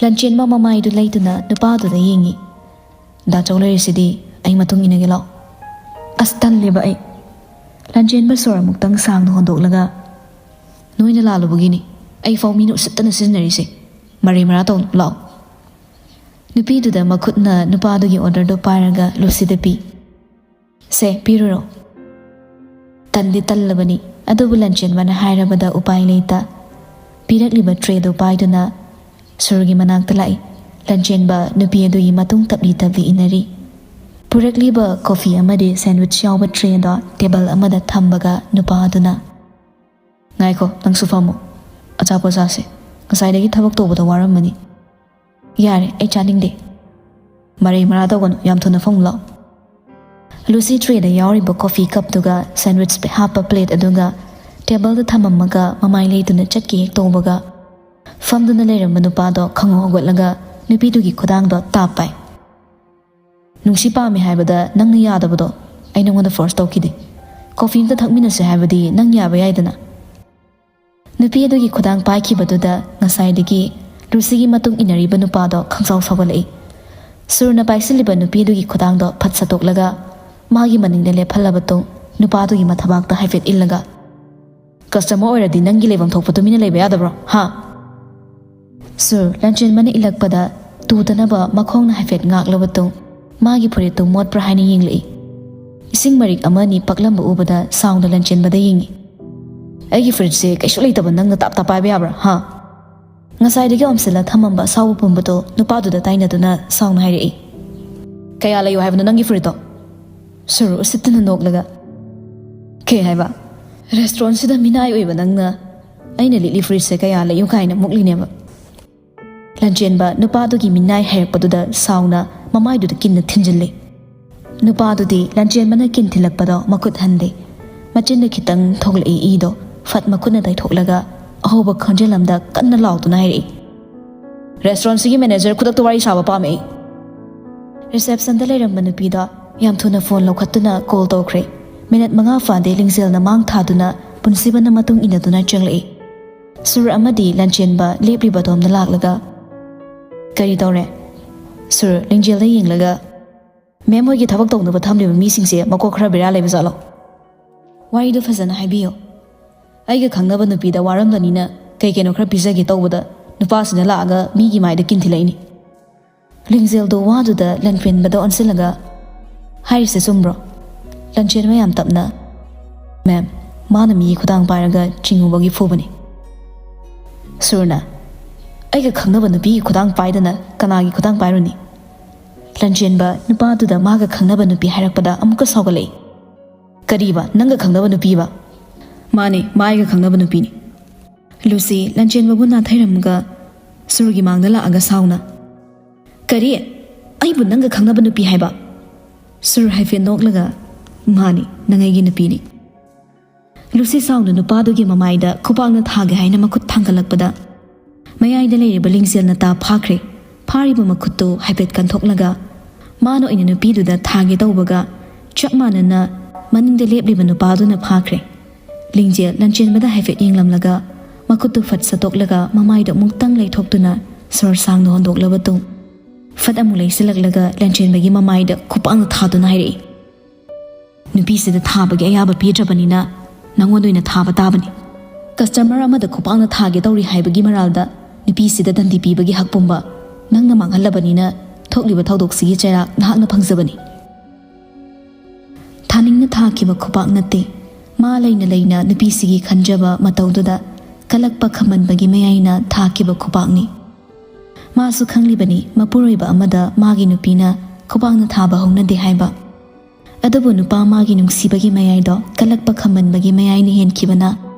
ꯂꯟꯆꯦꯟꯕ ꯃꯃꯥꯏꯗꯨ ꯂꯩꯗꯨꯅ ꯅꯨꯄꯥꯗꯨꯗ ꯌꯦꯡꯉꯤ꯫ "ꯗꯥꯆꯧ ꯂꯩꯔꯤꯁꯤꯗꯤ, ꯑꯩ ꯃꯇꯨꯡ ꯏꯟꯅꯒꯦ ꯂꯥꯛꯑꯣ꯫" "ꯑꯁ, ꯇꯜꯂꯦꯕ ꯑꯩ꯫" ꯂꯟꯆꯦꯟꯕ ꯁꯣꯔ ꯑꯃꯨꯛꯇꯪ ꯁꯥꯡꯅ ꯍꯣꯟꯗꯣꯛꯂꯒ, "ꯅꯣꯏꯅ ꯂꯥꯜꯂꯨꯕꯒꯤꯅꯤ ꯑꯩ ꯐꯥꯎ ꯃꯤꯅ ꯎꯁꯤꯠꯇꯅ ꯁꯤꯖꯤꯟꯅꯔꯤꯁꯦ꯫ ꯃꯔꯩ ꯃꯔꯥ ꯇꯧꯅꯨ, ꯂꯥꯛꯑꯣ꯫" ꯅꯨꯄꯤꯗꯨꯗ ꯃꯈꯨꯠꯅ ꯅꯨꯄꯥꯗꯨꯒꯤ ꯑꯣꯔꯗꯔꯗꯨ ꯄꯥꯏꯔꯒ ꯂꯨꯁꯤꯗ ꯄꯤ꯫ "ꯁꯦ, ꯄꯤꯔꯨꯔꯣ꯫" ꯇꯟꯗꯤ ꯇꯜꯂꯕꯅꯤ, ꯑꯗꯨꯕꯨ ꯂꯟꯆꯦꯟꯕꯅ ꯍꯥꯏꯔꯕꯗ ꯎꯄꯥꯏ ꯂꯩꯇ꯫ ꯄꯤꯔꯛꯂꯤꯕ ꯇ꯭ꯔꯦꯗꯨ ꯄꯥꯏꯗꯨꯅ ꯁꯨꯔꯒꯤ ꯃꯅꯥꯛꯇ ꯂꯥꯛꯏ꯫ ꯂꯟꯆꯦꯟꯕ ꯅꯨꯄꯤ ꯑꯗꯨꯒꯤ ꯃꯇꯨꯡ ꯇꯞꯂꯤ ꯇꯞꯂꯤ ꯏꯟꯅꯔꯤ꯫ ꯄꯨꯔꯛꯂꯤꯕ ꯀꯣꯐꯤ ꯑꯃꯗꯤ ꯁꯦꯟꯋꯤꯆ ꯌꯥꯎꯕ ꯇ꯭ꯔꯦꯗꯣ ꯇꯦꯕꯜ ꯑꯃꯗ ꯊꯝꯕꯒ ꯅꯨꯄꯥ ꯑꯗꯨꯅ, "ꯉꯥꯏꯈꯣ, ꯅꯪꯁꯨ ꯐꯝꯃꯣ, ꯑꯆꯥꯄꯣꯠ ꯆꯥꯁꯦ꯫ ꯉꯁꯥꯏꯗꯒꯤ ꯊꯕꯛ ꯇꯧꯕꯗ ꯋꯥꯔꯝꯃꯅꯤ꯫" "ꯌꯥꯔꯦ, ꯑꯩ ꯆꯥꯅꯤꯡꯗꯦ꯫" "ꯃꯔꯩ ꯃꯔꯥ ꯇꯧꯒꯅꯨ, ꯌꯥꯝ ꯊꯨꯅ ꯐꯝꯃꯨ ꯂꯥꯛꯑꯣ꯫" ꯂꯨꯁꯤ ꯇ꯭ꯔꯦꯗ ꯌꯥꯎꯔꯤꯕ ꯀꯣꯐꯤ ꯀꯞꯇꯨꯒ ꯁꯦꯟꯋꯤꯆ ꯍꯥꯞꯄ ꯄ꯭ꯂꯦꯠ ꯑꯗꯨꯒ ꯇꯦꯕꯜꯗ ꯊꯝꯃꯝꯃꯒ ꯃꯃꯥꯏ ꯂꯩꯇꯨꯅ ꯆꯠꯀꯦ ꯍꯦꯛ ꯇꯧꯕꯒ, ꯐꯝꯗꯨꯅ ꯂꯩꯔꯝꯕ ꯅꯨꯄꯥꯗꯣ ꯈꯪꯍꯧ ꯍꯧꯒꯠꯂꯒ ꯅꯨꯄꯤꯗꯨꯒꯤ ꯈꯨꯗꯥꯡꯗꯣ ꯇꯥꯞ ꯄꯥꯏ꯫ "ꯅꯨꯡꯁꯤ ꯄꯥꯝꯃꯤ ꯍꯥꯏꯕꯗ ꯅꯪꯅ ꯌꯥꯗꯕꯗꯣ ꯑꯩ ꯅꯉꯣꯟꯗ ꯐꯣꯔꯁ ꯇꯧꯈꯤꯗꯦ꯫ ꯀꯣꯐꯤ ꯑꯝꯇ ꯊꯛꯃꯤꯟꯅꯁꯦ ꯍꯥꯏꯕꯗꯤ ꯅꯪ ꯌꯥꯕ ꯌꯥꯏꯗꯅ꯫" ꯅꯨꯄꯤ ꯑꯗꯨꯒꯤ ꯈꯨꯗꯥꯡ ꯄꯥꯏꯈꯤꯕꯗꯨꯗ ꯉꯁꯥꯏꯗꯒꯤ ꯂꯨꯁꯤꯒꯤ ꯃꯇꯨꯡ ꯏꯟꯅꯔꯤꯕ ꯅꯨꯄꯥꯗꯣ ꯈꯪꯁꯥꯎ ꯁꯥꯎꯒꯠꯂꯛꯏ꯫ ꯁꯨꯔꯅ ꯄꯥꯏꯁꯤꯜꯂꯤꯕ ꯅꯨꯄꯤ ꯑꯗꯨꯒꯤ ꯈꯨꯗꯥꯡꯗꯣ ꯐꯠ ꯁꯠꯇꯣꯛꯂꯒ ꯃꯥꯒꯤ ꯃꯅꯤꯡꯗ ꯂꯦꯞꯍꯜꯂꯕ ꯇꯨꯡ ꯅꯨꯄꯥꯗꯨꯒꯤ ꯃꯊꯕꯥꯛꯇ ꯍꯥꯏꯐꯦꯠ ꯏꯜꯂꯒ, "ꯀꯁꯇꯃꯔ ꯑꯣꯏꯔꯗꯤ ꯅꯪꯒꯤ ꯂꯩꯐꯝ ꯊꯣꯛꯄ ꯇꯨꯃꯤꯟꯅ ꯂꯩꯕ ꯌꯥꯗꯕ꯭ꯔꯣ, ꯍꯥ?" ꯁꯨꯔ ꯂꯟꯆꯦꯟꯕꯅ ꯏꯜꯂꯛꯄꯗ ꯇꯨꯗꯅꯕ ꯃꯈꯣꯡꯅ ꯍꯥꯏꯐꯦꯠ ꯉꯥꯛꯂꯕ ꯇꯨꯡ ꯃꯥꯒꯤ ꯐꯨꯔꯤꯠꯇꯨ ꯃꯣꯠꯄ꯭ꯔꯥ ꯍꯥꯏꯅ ꯌꯦꯡꯂꯛꯏ꯫ ꯏꯁꯤꯡ ꯃꯔꯤꯛ ꯑꯃ ꯑꯅꯤ ꯄꯛꯂꯝꯕ ꯎꯕꯗ ꯁꯥꯎꯅ ꯂꯟꯆꯦꯟꯕꯗ ꯌꯦꯡꯉꯤ꯫ "ꯑꯩꯒꯤ ꯐꯨꯔꯤꯠꯁꯦ ꯀꯩꯁꯨ ꯂꯩꯇꯕ ꯅꯪꯅ ꯇꯥꯞ ꯇꯥꯞ ꯄꯥꯏꯕ ꯌꯥꯕ꯭ꯔꯥ, ꯍꯥ?" ꯉꯁꯥꯏꯗꯒꯤ ꯑꯣꯝꯁꯤꯜꯂ ꯊꯝꯃꯝꯕ ꯑꯁꯥꯎꯕ ꯄꯨꯝꯕꯗꯣ ꯅꯨꯄꯥꯗꯨꯗ ꯇꯥꯏꯅꯗꯨꯅ ꯁꯥꯎꯅ ꯍꯥꯏꯔꯛꯏ꯫ "ꯀꯌꯥ ꯂꯩꯌꯨ ꯍꯥꯏꯕꯅꯣ ꯅꯪꯒꯤ ꯐꯨꯔꯤꯠꯇꯣ?" ꯁꯨꯔ ꯎꯁꯤꯠꯇꯅ ꯅꯣꯛꯂꯒ, "ꯀꯩ ꯍꯥꯏꯕ? ꯔꯦꯁꯇꯨꯔꯦꯟꯁꯤꯗ ꯃꯤꯅꯥꯏ ꯑꯣꯏꯕ ꯅꯪꯅ ꯑꯩꯅ ꯂꯤꯠꯂꯤ ꯐꯨꯔꯤꯠꯁꯦ ꯀꯌꯥ ꯂꯩꯌꯨ ꯀꯥꯏꯅ ꯃꯨꯛꯂꯤꯅꯦꯕ?" ꯂꯟꯆꯦꯟꯕ ꯅꯨꯄꯥꯗꯨꯒꯤ ꯃꯤꯅꯥꯏ ꯍꯥꯏꯔꯛꯄꯗꯨꯗ ꯁꯥꯎꯅ ꯃꯃꯥꯏꯗꯨꯗ ꯀꯤꯟꯅ ꯊꯤꯟꯖꯤꯜꯂꯤ꯫ ꯅꯨꯄꯥꯗꯨꯗꯤ ꯂꯟꯆꯦꯟꯕꯅ ꯀꯤꯟ ꯊꯤꯜꯂꯛꯄꯗꯣ ꯃꯈꯨꯠ ꯍꯟꯗꯦ꯫ ꯃꯆꯤꯟꯗ ꯈꯤꯇꯪ ꯊꯣꯛꯂꯛꯏ ꯏꯗꯣ ꯐꯠ ꯃꯈꯨꯠꯅ ꯇꯩꯊꯣꯛꯂꯒ ꯑꯍꯧꯕ ꯈꯣꯟꯖꯦꯜ ꯑꯃꯗ ꯀꯟꯅ ꯂꯥꯎꯗꯨꯅ ꯍꯥꯏꯔꯛꯏ, "ꯔꯦꯁꯇꯨꯔꯦꯟꯁꯤꯒꯤ ꯃꯦꯅꯦꯖꯔ ꯈꯨꯗꯛꯇ ꯋꯥꯔꯤ ꯁꯥꯕ ꯄꯥꯝꯃꯦ ꯑꯩ꯫" ꯔꯤꯁꯦꯞꯁꯟꯗ ꯂꯩꯔꯝꯕ ꯅꯨꯄꯤꯗꯣ ꯌꯥꯝ ꯊꯨꯅ ꯐꯣꯟ ꯂꯧꯈꯠꯇꯨꯅ ꯀꯣꯜ ꯇꯧꯈ꯭ꯔꯦ꯫ ꯃꯤꯅꯠ ꯃꯉꯥ ꯐꯥꯗꯦ ꯂꯤꯡꯖꯦꯜꯅ ꯃꯥꯡ ꯊꯥꯗꯨꯅ ꯄꯨꯟꯁꯤꯕꯅ ꯃꯇꯨꯡ ꯏꯟꯅꯗꯨꯅ ꯆꯪꯂꯛꯏ꯫ ꯁꯨꯔ ꯑꯃꯗꯤ ꯂꯟꯆꯦꯟꯕ ꯂꯦꯞꯂꯤꯕ ꯑꯗꯣꯝꯗ ꯂꯥꯛꯂꯒ, "ꯀꯔꯤ ꯇꯧꯔꯦ?" ꯁꯨꯔ ꯂꯤꯡꯖꯦꯜꯗ ꯌꯦꯡꯂꯒ, "ꯃꯦꯝ ꯍꯣꯏꯒꯤ ꯊꯕꯛ ꯇꯧꯅꯕ ꯊꯝꯂꯤꯕ ꯃꯤꯁꯤꯡꯁꯦ ꯃꯀꯣꯛ ꯈꯔ ꯕꯦꯔꯥ ꯂꯩꯕ ꯖꯥꯠꯂꯣ?" "ꯋꯥꯔꯤꯗꯣ ꯐꯖꯅ ꯍꯥꯏꯕꯤꯌꯣ꯫ ꯑꯩꯒ ꯈꯪꯅꯕ ꯅꯨꯄꯤꯗ ꯋꯥꯔꯝꯕꯅꯤꯅ ꯀꯩ ꯀꯩꯅꯣ ꯈꯔ ꯄꯤꯖꯒꯦ ꯇꯧꯕꯗ ꯅꯨꯄꯥꯁꯤꯅ ꯂꯥꯛꯑꯒ ꯃꯤꯒꯤ ꯃꯥꯏꯗ ꯀꯤꯟ ꯊꯤꯜꯂꯛꯏꯅꯤ꯫" ꯂꯤꯡꯖꯦꯜꯗꯣ ꯋꯥꯗꯨꯗ ꯂꯟꯆꯦꯟꯕꯗ ꯑꯣꯟꯁꯤꯜꯂꯒ, "ꯍꯥꯏꯔꯤꯁꯦ ꯆꯨꯝꯕ꯭ꯔꯣ?" ꯂꯟꯆꯦꯟꯕ ꯌꯥꯝ ꯇꯞꯅ, "ꯃꯦꯝ, ꯃꯥꯅ ꯃꯤꯒꯤ ꯈꯨꯗꯥꯡ ꯄꯥꯏꯔꯒ ꯆꯤꯡꯉꯨꯕꯒꯤ ꯐꯨꯕꯅꯤ꯫" ꯁꯨꯔꯅ, "ꯑꯩꯒ ꯈꯪꯅꯕ ꯅꯨꯄꯤꯒꯤ ꯈꯨꯗꯥꯡ ꯄꯥꯏꯗꯅ ꯀꯅꯥꯒꯤ ꯈꯨꯗꯥꯡ ꯄꯥꯏꯔꯨꯅꯤ?" ꯂꯟꯆꯦꯟꯕ ꯅꯨꯄꯥꯗꯨꯗ ꯃꯥꯒ ꯈꯪꯅꯕ ꯅꯨꯄꯤ ꯍꯥꯏꯔꯛꯄꯗ ꯑꯃꯨꯛꯀ ꯁꯥꯎꯒꯠꯂꯛꯏ꯫ "ꯀꯔꯤꯕ? ꯅꯪꯒ ꯈꯪꯅꯕ ꯅꯨꯄꯤꯕ?" "ꯃꯥꯅꯦ, ꯃꯥ ꯑꯩꯒ ꯈꯪꯅꯕ ꯅꯨꯄꯤꯅꯤ꯫" ꯂꯨꯁꯤ ꯂꯟꯆꯦꯟꯕꯕꯨ ꯅꯥꯊꯩꯔꯝꯃꯒ ꯁꯨꯔꯒꯤ ꯃꯥꯡꯗ ꯂꯥꯛꯑꯒ ꯁꯥꯎꯅ, "ꯀꯔꯤ? ꯑꯩꯕꯨ ꯅꯪꯒ ꯈꯪꯅꯕ ꯅꯨꯄꯤ ꯍꯥꯏꯕ?" ꯁꯨꯔ ꯍꯥꯏꯐꯦꯠ ꯅꯣꯛꯂꯒ, "ꯃꯥꯅꯤ, ꯅꯪ ꯑꯩꯒꯤ ꯅꯨꯄꯤꯅꯤ꯫" ꯂꯨꯁꯤ ꯁꯥꯎꯅ ꯅꯨꯄꯥꯗꯨꯒꯤ ꯃꯃꯥꯏꯗ ꯈꯨꯄꯥꯛꯅ ꯊꯥꯒꯦ ꯍꯥꯏꯅ ꯃꯈꯨꯠ ꯊꯥꯡꯒꯠꯂꯛꯄꯗ, ꯃꯌꯥꯏꯗ ꯂꯩꯔꯤꯕ ꯂꯤꯡꯖꯦꯜꯅ ꯇꯥ ꯐꯥꯈ꯭ꯔꯦ꯫ ꯐꯥꯔꯤꯕ ꯃꯈꯨꯠꯇꯨ ꯍꯥꯏꯐꯦꯠ ꯀꯟꯊꯣꯛꯂꯒ, ꯃꯥꯅ ꯑꯣꯏꯅ ꯅꯨꯄꯤꯗꯨꯗ ꯊꯥꯒꯦ ꯇꯧꯕꯒ, ꯆꯞ ꯃꯥꯟꯅꯅ ꯃꯅꯤꯡꯗ ꯂꯦꯞꯂꯤꯕ ꯅꯨꯄꯥꯗꯨꯅ ꯐꯥꯈ꯭ꯔꯦ꯫ ꯂꯤꯡꯖꯦꯜ ꯂꯟꯆꯦꯟꯕꯗ ꯍꯥꯏꯐꯦꯠ ꯌꯦꯡꯂꯝꯂꯒ, ꯃꯈꯨꯠꯇꯨ ꯐꯠ ꯁꯠꯇꯣꯛꯂꯒ, ꯃꯃꯥꯏꯗ ꯑꯃꯨꯛꯇꯪ ꯂꯩꯊꯣꯛꯇꯨꯅ ꯁꯣꯔ ꯁꯥꯡꯅ ꯍꯣꯟꯗꯣꯛꯂꯕ ꯇꯨꯡ, ꯐꯠ ꯑꯃꯨꯛ ꯂꯩꯁꯤꯜꯂꯛꯂꯒ ꯂꯟꯆꯦꯟꯕꯒꯤ ꯃꯃꯥꯏꯗ ꯈꯨꯄꯥꯛꯅ ꯊꯥꯗꯨꯅ ꯍꯥꯏꯔꯛꯏ, "ꯅꯨꯄꯤꯁꯤꯗ ꯊꯥꯕꯒꯤ ꯑꯌꯥꯕ ꯄꯤꯗ꯭ꯔꯕꯅꯤꯅ, ꯅꯪꯉꯣꯟꯗ ꯑꯣꯏꯅ ꯊꯥꯕ ꯇꯥꯕꯅꯤ꯫ ꯀꯁꯇꯃꯔ ꯑꯃꯗ ꯈꯨꯄꯥꯛꯅ ꯊꯥꯒꯦ ꯇꯧꯔꯤ ꯍꯥꯏꯕꯒꯤ ꯃꯔꯥꯜꯗ ꯅꯨꯄꯤꯁꯤꯗ ꯗꯟꯗꯤ ꯄꯤꯕꯒꯤ ꯍꯛ ꯄꯨꯝꯕ ꯅꯪꯅ ꯃꯥꯡꯍꯜꯂꯕꯅꯤꯅ, ꯊꯣꯛꯂꯤꯕ ꯊꯧꯗꯣꯛꯁꯤꯒꯤ ꯆꯩꯔꯥꯛ ꯅꯍꯥꯛꯅ ꯐꯪꯖꯕꯅꯤ꯫" ꯊꯥꯅꯤꯡꯅ ꯊꯥꯈꯤꯕ ꯈꯨꯄꯥꯛ ꯅꯠꯇꯦ꯫ ꯃꯥ ꯂꯩꯅ ꯂꯩꯅ ꯅꯨꯄꯤꯁꯤꯒꯤ ꯈꯟꯖꯕ ꯃꯇꯧꯗꯨꯗ ꯀꯜꯂꯛꯄ ꯈꯝꯃꯟꯕꯒꯤ ꯃꯌꯥꯏꯅ ꯊꯥꯈꯤꯕ ꯈꯨꯄꯥꯛꯅꯤ꯫ ꯃꯥꯁꯨ ꯈꯪꯂꯤꯕꯅꯤ, ꯃꯄꯨꯔꯣꯏꯕ ꯑꯃꯗ ꯃꯥꯒꯤ ꯅꯨꯄꯤꯅ ꯈꯨꯄꯥꯛꯅ ꯊꯥꯕ ꯍꯧꯅꯗꯦ ꯍꯥꯏꯕ꯫ ꯑꯗꯨꯕꯨ ꯅꯨꯄꯥ ꯃꯥꯒꯤ ꯅꯨꯡꯁꯤꯕꯒꯤ ꯃꯌꯥꯏꯗꯣ ꯀꯜꯂꯛꯄ ꯈꯝꯃꯟꯕꯒꯤ ꯃꯌꯥꯏꯅ ꯍꯦꯟꯈꯤꯕꯅ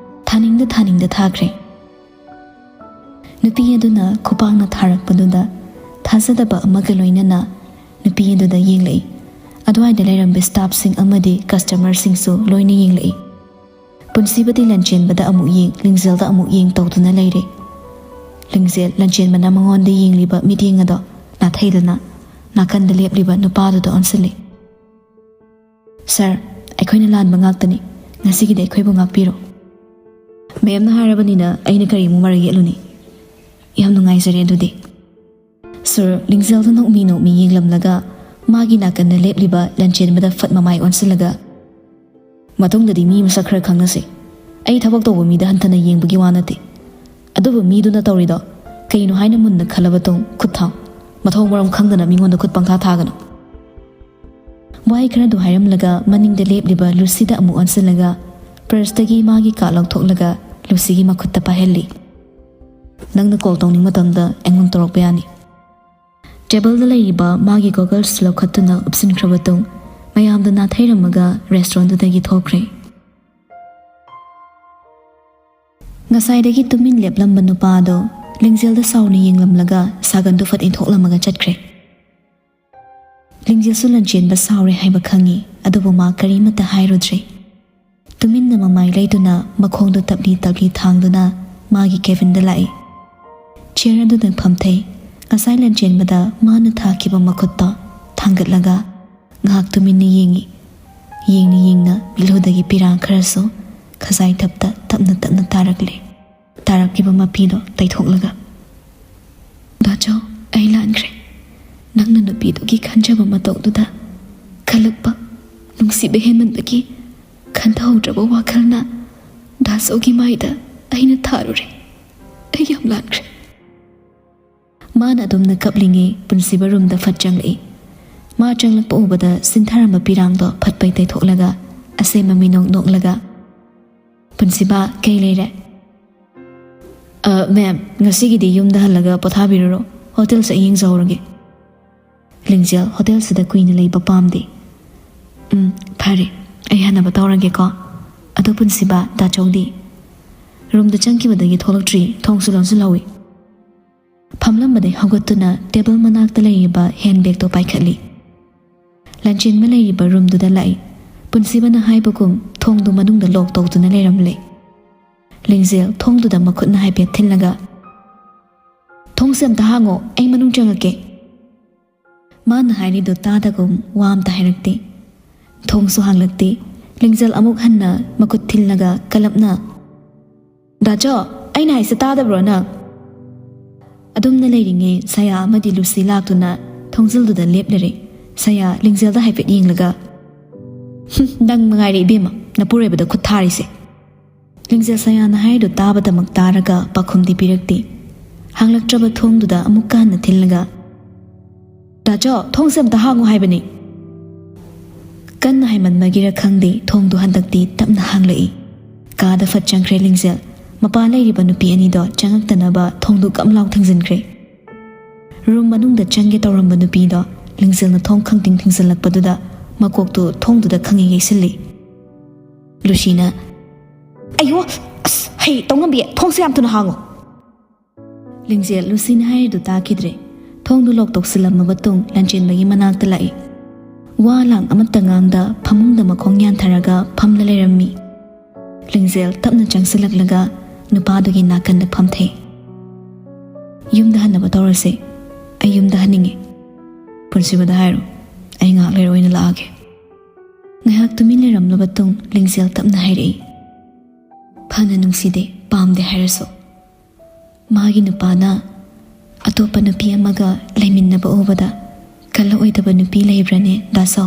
ꯊꯥꯅꯤꯡꯗ ꯊꯥꯅꯤꯡꯗ ꯊꯥꯈ꯭ꯔꯦ꯫ ꯅꯨꯄꯤ ꯑꯗꯨꯅ ꯈꯨꯄꯥꯛꯅ ꯊꯥꯔꯛꯄꯗꯨꯗ ꯊꯥꯖꯗꯕ ꯑꯃꯒ ꯂꯣꯏꯅꯅ ꯅꯨꯄꯤ ꯑꯗꯨꯗ ꯌꯦꯡꯂꯛꯏ꯫ ꯑꯗꯨꯋꯥꯏꯗ ꯂꯩꯔꯝꯕ ꯁ꯭ꯇꯥꯐꯁꯤꯡ ꯑꯃꯗꯤ ꯀꯁꯇꯃꯔꯁꯤꯡꯁꯨ ꯂꯣꯏꯅ ꯌꯦꯡꯂꯛꯏ꯫ ꯄꯨꯟꯁꯤꯕꯗꯤ ꯂꯟꯆꯦꯟꯕꯗ ꯑꯃꯨꯛ ꯌꯦꯡ, ꯂꯤꯡꯖꯦꯜꯗ ꯑꯃꯨꯛ ꯌꯦꯡ ꯇꯧꯗꯨꯅ ꯂꯩꯔꯦ꯫ ꯂꯤꯡꯖꯦꯜ ꯂꯟꯆꯦꯟꯕꯅ ꯃꯉꯣꯟꯗ ꯌꯦꯡꯂꯤꯕ ꯃꯤꯠꯌꯦꯡ ꯑꯗꯣ ꯅꯥꯊꯩꯗꯅ ꯅꯥꯀꯟꯗ ꯂꯦꯞꯂꯤꯕ ꯅꯨꯄꯥꯗꯨꯗ ꯑꯣꯟꯁꯤꯜꯂꯤ꯫ "ꯁꯥꯔ, ꯑꯩꯈꯣꯏꯅ ꯂꯥꯟꯕ ꯉꯥꯛꯇꯅꯤ꯫ ꯉꯁꯤꯒꯤꯗꯤ ꯑꯩꯈꯣꯏꯕꯨ ꯉꯥꯛꯄꯤꯔꯣ꯫" "ꯃꯦꯝꯅ ꯍꯥꯏꯔꯕꯅꯤꯅ ꯑꯩꯅ ꯀꯔꯤꯃꯨꯛ ꯃꯔꯩ ꯌꯦꯠꯂꯨꯅꯤ? ꯌꯥꯝ ꯅꯨꯡꯉꯥꯏꯖꯔꯦ ꯑꯗꯨꯗꯤ꯫" ꯁꯨꯔ ꯂꯤꯡꯖꯦꯜꯗ ꯅꯣꯛꯃꯤ ꯅꯣꯛꯃꯤ ꯌꯦꯡꯂꯝꯂꯒ ꯃꯥꯒꯤ ꯅꯥꯀꯟꯗ ꯂꯦꯞꯂꯤꯕ ꯂꯟꯆꯦꯟꯕꯗ ꯐꯠ ꯃꯃꯥꯏ ꯑꯣꯟꯁꯤꯜꯂꯒ, "ꯃꯇꯨꯡꯗꯗꯤ ꯃꯤ ꯃꯁꯛ ꯈꯔ ꯈꯪꯅꯁꯤ꯫ ꯑꯩ ꯊꯕꯛ ꯇꯧꯕ ꯃꯤꯗ ꯍꯟꯊꯅ ꯌꯦꯡꯕꯒꯤ ꯋꯥ ꯅꯠꯇꯦ꯫ ꯑꯗꯨꯕꯨ ꯃꯤꯗꯨꯅ ꯇꯧꯔꯤꯗꯣ ꯀꯩꯅꯣ ꯍꯥꯏꯅ ꯃꯨꯟꯅ ꯈꯜꯂꯕ ꯇꯨꯡ ꯈꯨꯠ ꯊꯥꯎ꯫ ꯃꯊꯣꯡ ꯃꯔꯝ ꯈꯪꯗꯅ ꯃꯤꯉꯣꯟꯗ ꯈꯨꯠ ꯄꯪꯊꯥ ꯊꯥꯒꯅꯨ꯫" ꯋꯥꯍꯩ ꯈꯔꯗꯨ ꯍꯥꯏꯔꯝꯂꯒ ꯃꯅꯤꯡꯗ ꯂꯦꯞꯂꯤꯕ ꯂꯨꯁꯤꯗ ꯑꯃꯨꯛ ꯑꯣꯟꯁꯤꯜꯂꯒ ꯄꯔꯁꯇꯒꯤ ꯃꯥꯒꯤ ꯀꯥꯔꯗ ꯂꯧꯊꯣꯛꯂꯒ ꯂꯨꯁꯤꯒꯤ ꯃꯈꯨꯠꯇ ꯄꯥꯏꯍꯜꯂꯤ꯫ "ꯅꯪꯅ ꯀꯣꯜ ꯇꯧꯅꯤꯡꯕ ꯃꯇꯝꯗ ꯑꯩꯉꯣꯟꯗ ꯇꯧꯔꯛꯄ ꯌꯥꯅꯤ꯫" ꯇꯦꯕꯜꯗ ꯂꯩꯔꯤꯕ ꯃꯥꯒꯤ ꯒꯣꯒꯜꯁ ꯂꯧꯈꯠꯇꯨꯅ ꯎꯞꯁꯤꯟꯈ꯭ꯔꯕ ꯇꯨꯡ, ꯃꯌꯥꯝꯗ ꯅꯥꯊꯩꯔꯝꯃꯒ ꯔꯦꯁꯇꯨꯔꯦꯟꯗꯨꯗꯒꯤ ꯊꯣꯛꯈ꯭ꯔꯦ꯫ ꯉꯁꯥꯏꯗꯒꯤ ꯇꯨꯃꯤꯟ ꯂꯦꯞꯂꯝꯕ ꯅꯨꯄꯥꯗꯣ ꯂꯤꯡꯖꯦꯜꯗ ꯁꯥꯎꯅ ꯌꯦꯡꯂꯝꯂꯒ ꯁꯥꯒꯟꯗꯨ ꯐꯠ ꯏꯟꯊꯣꯛꯂꯝꯃꯒ ꯆꯠꯈ꯭ꯔꯦ꯫ ꯂꯤꯡꯖꯦꯜꯁꯨ ꯂꯟꯆꯦꯟꯕ ꯁꯥꯎꯔꯦ ꯍꯥꯏꯕ ꯈꯪꯉꯤ, ꯑꯗꯨꯕꯨ ꯃꯥ ꯀꯔꯤꯃꯠꯇ ꯍꯥꯏꯔꯨꯗ꯭ꯔꯦ꯫ ꯇꯨꯃꯤꯟꯅ ꯃꯃꯥꯏ ꯂꯩꯗꯨꯅ ꯃꯈꯣꯡꯗꯨ ꯇꯞꯂꯤ ꯇꯞꯂꯤ ꯊꯥꯡꯗꯨꯅ ꯃꯥꯒꯤ ꯀꯦꯕꯤꯟꯗ ꯂꯥꯛꯏ꯫ ꯆꯤꯌꯔ ꯑꯗꯨꯗ ꯐꯝꯊꯩ꯫ ꯉꯁꯥꯏ ꯂꯟꯆꯦꯟꯕꯗ ꯃꯥꯅ ꯊꯥꯈꯤꯕ ꯃꯈꯨꯠꯇꯣ ꯊꯥꯡꯒꯠꯂꯒ ꯉꯥꯏꯍꯥꯛ ꯇꯨꯃꯤꯟꯅ ꯌꯦꯡꯉꯤ꯫ ꯌꯦꯡꯅ ꯌꯦꯡꯅ ꯃꯤꯠꯂꯨꯗꯒꯤ ꯄꯤꯔꯥꯡ ꯈꯔꯁꯨ ꯈꯖꯥꯏ ꯊꯞꯇ ꯇꯞꯅ ꯇꯞꯅ ꯇꯥꯔꯛꯂꯦ꯫ ꯇꯥꯔꯛꯂꯤꯕ ꯃꯄꯤꯗꯣ ꯇꯩꯊꯣꯛꯂꯒ, "ꯗꯥꯆꯧ, ꯑꯩ ꯂꯥꯟꯈ꯭ꯔꯦ꯫ ꯅꯪꯅ ꯅꯨꯄꯤꯗꯨꯒꯤ ꯈꯟꯖꯕ ꯃꯇꯧꯗꯨꯗ ꯈꯜꯂꯛꯄ ꯅꯨꯡꯁꯤꯕ ꯍꯦꯟꯃꯟꯕꯒꯤ ꯈꯟꯊꯍꯧꯗ꯭ꯔꯕ ꯋꯥꯈꯜꯅ ꯗꯥꯆꯧꯒꯤ ꯃꯥꯏꯗ ꯑꯩꯅ ꯊꯥꯔꯨꯔꯦ꯫ ꯑꯩ ꯌꯥꯝ ꯂꯥꯟꯈ꯭ꯔꯦ꯫" ꯃꯥꯅ ꯑꯗꯨꯝꯅ ꯀꯞꯂꯤꯉꯩ ꯄꯨꯟꯁꯤꯕ ꯔꯨꯝꯗ ꯐꯠ ꯆꯪꯂꯛꯏ꯫ ꯃꯥ ꯆꯪꯂꯛꯄ ꯎꯕꯗ ꯁꯤꯟꯊꯔꯝꯕ ꯄꯤꯔꯥꯡꯗꯣ ꯐꯠ ꯄꯩ ꯇꯩꯊꯣꯛꯂꯒ ꯑꯁꯦꯝꯕ ꯃꯤꯅꯣꯛ ꯅꯣꯛꯂꯒ, "ꯄꯨꯟꯁꯤꯕ, ꯀꯩ ꯂꯩꯔꯦ?" "ꯑ, ꯃꯦꯝ, ꯉꯁꯤꯒꯤꯗꯤ ꯌꯨꯝꯗ ꯍꯜꯂꯒ ꯄꯣꯊꯥꯕꯤꯔꯨꯔꯣ꯫ ꯍꯣꯇꯦꯜꯁꯦ ꯑꯩ ꯌꯦꯡꯖꯍꯧꯔꯒꯦ꯫" ꯂꯤꯡꯖꯦꯜ ꯍꯣꯇꯦꯜꯁꯤꯗ ꯀꯨꯏꯅ ꯂꯩꯕ ꯄꯥꯝꯗꯦ꯫ "ꯎꯝ, ꯐꯔꯦ, ꯑꯩ ꯍꯟꯅꯕ ꯇꯧꯔꯒꯦꯀꯣ꯫ ꯑꯗꯣ ꯄꯨꯟꯁꯤꯕ, ꯗꯥꯆꯧꯗꯤ?" ꯔꯨꯝꯗ ꯆꯪꯈꯤꯕꯗꯒꯤ ꯊꯣꯛꯂꯛꯇ꯭ꯔꯤ, ꯊꯣꯡꯁꯨ ꯂꯣꯟꯁꯤꯜꯍꯧꯏ꯫ ꯐꯝꯂꯝꯕꯗꯩ ꯍꯧꯒꯠꯇꯨꯅ ꯇꯦꯕꯜ ꯃꯅꯥꯛꯇ ꯂꯩꯔꯤꯕ ꯍꯦꯟ ꯕꯦꯒꯇꯣ ꯄꯥꯏꯈꯠꯂꯤ꯫ ꯂꯟꯆꯦꯟꯕ ꯂꯩꯔꯤꯕ ꯔꯨꯝꯗꯨꯗ ꯂꯥꯛꯏ꯫ ꯄꯨꯟꯁꯤꯕꯅ ꯍꯥꯏꯕꯒꯨꯝ ꯊꯣꯡꯗꯨ ꯃꯅꯨꯡꯗ ꯂꯣꯛ ꯇꯧꯗꯨꯅ ꯂꯩꯔꯝꯂꯦ꯫ ꯂꯤꯡꯖꯦꯜ ꯊꯣꯡꯗꯨꯗ ꯃꯈꯨꯠꯅ ꯍꯥꯏꯐꯦꯠ ꯊꯤꯜꯂꯒ, "ꯊꯣꯡꯁꯦ ꯑꯝꯇ ꯍꯥꯡꯉꯣ, ꯑꯩ ꯃꯅꯨꯡ ꯆꯪꯉꯛꯀꯦ꯫" ꯃꯥꯅ ꯍꯥꯏꯔꯤꯗꯨ ꯇꯥꯗꯒꯨꯝ ꯋꯥ ꯑꯝꯇ ꯍꯥꯏꯔꯛꯇꯦ꯫ ꯊꯣꯡꯁꯨ ꯍꯥꯡꯂꯛꯇꯦ꯫ ꯂꯤꯡꯖꯦꯜ ꯑꯃꯨꯛ ꯍꯟꯅ ꯃꯈꯨꯠ ꯊꯤꯜꯂꯒ ꯀꯂꯞꯅ, "ꯗꯥꯆꯣ, ꯑꯩꯅ ꯍꯥꯏꯁꯦ ꯇꯥꯗꯕ꯭ꯔꯣ ꯅꯪ?" ꯑꯗꯨꯝꯅ ꯂꯩꯔꯤꯉꯩ ꯁꯌꯥ ꯑꯃꯗꯤ ꯂꯨꯁꯤ ꯂꯥꯛꯇꯨꯅ ꯊꯣꯡꯖꯤꯜꯗꯨꯗ ꯂꯦꯞꯂꯔꯦ꯫ ꯁꯌꯥ ꯂꯤꯡꯖꯦꯜꯗ ꯍꯥꯏꯐꯦꯠ ꯌꯦꯡꯂꯒ, "ꯍꯨꯝ, ꯅꯪ ꯃꯉꯥꯏꯔꯦ ꯏꯕꯦꯝꯃ, ꯅꯄꯨꯔꯣꯏꯕꯗ ꯈꯨꯠ ꯊꯥꯔꯤꯁꯦ꯫" ꯂꯤꯡꯖꯦꯜ ꯁꯌꯥꯅ ꯍꯥꯏꯔꯤꯗꯨ ꯇꯥꯕꯗꯃꯛ ꯇꯥꯔꯒ ꯄꯥꯎꯈꯨꯝꯗꯤ ꯄꯤꯔꯛꯇꯦ꯫ ꯍꯥꯡꯂꯛꯇ꯭ꯔꯕ ꯊꯣꯡꯗꯨꯗ ꯑꯃꯨꯛꯀ ꯍꯟꯅ ꯊꯤꯜꯂꯒ, "ꯗꯥꯆꯣ, ꯊꯣꯡꯁꯦ ꯑꯝꯇ ꯍꯥꯡꯉꯨ ꯍꯥꯏꯕꯅꯤ!" ꯀꯟꯅ ꯍꯥꯏꯃꯟꯕꯒꯤꯔ ꯈꯪꯗꯦ, ꯊꯣꯡꯗꯨ ꯍꯟꯗꯛꯇꯤ ꯇꯞꯅ ꯍꯥꯡꯂꯛꯏ꯫ ꯀꯥꯗ ꯐꯠ ꯆꯪꯈ꯭ꯔꯦ ꯂꯤꯡꯖꯦꯜ꯫ ꯃꯄꯥ ꯂꯩꯔꯤꯕ ꯅꯨꯄꯤ ꯑꯅꯤꯗꯣ ꯆꯪꯉꯛꯇꯅꯕ ꯊꯣꯡꯗꯨ ꯀꯝ ꯂꯥꯎ ꯊꯤꯡꯖꯤꯟꯈ꯭ꯔꯦ꯫ ꯔꯨꯝ ꯃꯅꯨꯡꯗ ꯆꯪꯒꯦ ꯇꯧꯔꯝꯕ ꯅꯨꯄꯤꯗꯣ ꯂꯤꯡꯖꯦꯜꯅ ꯊꯣꯡ ꯈꯪꯊꯤꯡ ꯊꯤꯡꯖꯤꯜꯂꯛꯄꯗꯨꯗ ꯃꯀꯣꯛꯇꯨ ꯊꯣꯡꯗꯨꯗ ꯈꯪꯉꯩ ꯌꯩꯁꯤꯜꯂꯤ꯫ ꯂꯨꯁꯤꯅ, "ꯑꯌꯣ, ꯑꯁ, ꯍꯩ, ꯇꯧꯉꯝꯕꯤ, ꯊꯣꯡꯁꯦ ꯌꯥꯝ ꯊꯨꯅ ꯍꯥꯡꯉꯣ!" ꯂꯤꯡꯖꯦꯜ ꯂꯨꯁꯤꯅ ꯍꯥꯏꯔꯤꯗꯨ ꯇꯥꯈꯤꯗ꯭ꯔꯦ꯫ ꯊꯣꯡꯗꯨ ꯂꯣꯛ ꯇꯧꯁꯤꯜꯂꯝꯃ ꯃꯇꯨꯡ ꯂꯟꯆꯦꯟꯕꯒꯤ ꯃꯅꯥꯛꯇ ꯂꯥꯛꯏ꯫ ꯋꯥ ꯂꯥꯡ ꯑꯃꯠꯇ ꯉꯥꯡꯗ ꯐꯃꯨꯡꯗ ꯃꯈꯣꯡ ꯌꯥꯟꯊꯔꯒ ꯐꯝꯂ ꯂꯩꯔꯝꯃꯤ꯫ ꯂꯤꯡꯖꯦꯜ ꯇꯞꯅ ꯆꯪꯁꯤꯜꯂꯛꯂꯒ ꯅꯨꯄꯥꯗꯨꯒꯤ ꯅꯥꯀꯟꯗ ꯐꯝꯊꯩ꯫ "ꯌꯨꯝꯗ ꯍꯟꯅꯕ ꯇꯧꯔꯁꯦ꯫ ꯑꯩ ꯌꯨꯝꯗ ꯍꯟꯅꯤꯡꯉꯦ꯫" "ꯄꯨꯟꯁꯤꯕꯗ ꯍꯥꯏꯔꯣ, ꯑꯩ ꯉꯥꯏꯍꯥꯛ ꯂꯩꯔ ꯑꯣꯏꯅ ꯂꯥꯛꯑꯒꯦ꯫" ꯉꯥꯏꯍꯥꯛ ꯇꯨꯃꯤꯟ ꯂꯩꯔꯝꯂꯕ ꯇꯨꯡ ꯂꯤꯡꯖꯦꯜ ꯇꯞꯅ ꯍꯥꯏꯔꯛꯏ, "ꯐꯅ ꯅꯨꯡꯁꯤꯗꯦ, ꯄꯥꯝꯗꯦ ꯍꯥꯏꯔꯁꯨ꯫ ꯃꯥꯒꯤ ꯅꯨꯄꯥꯅ ꯑꯇꯣꯞꯄ ꯅꯨꯄꯤ ꯑꯃꯒ ꯂꯩꯃꯤꯟꯅꯕ ꯎꯕꯗ ꯀꯜꯂꯛꯑꯣꯏꯗꯕ ꯅꯨꯄꯤ ꯂꯩꯕ꯭ꯔꯅꯦ, ꯗꯥꯁꯣ?"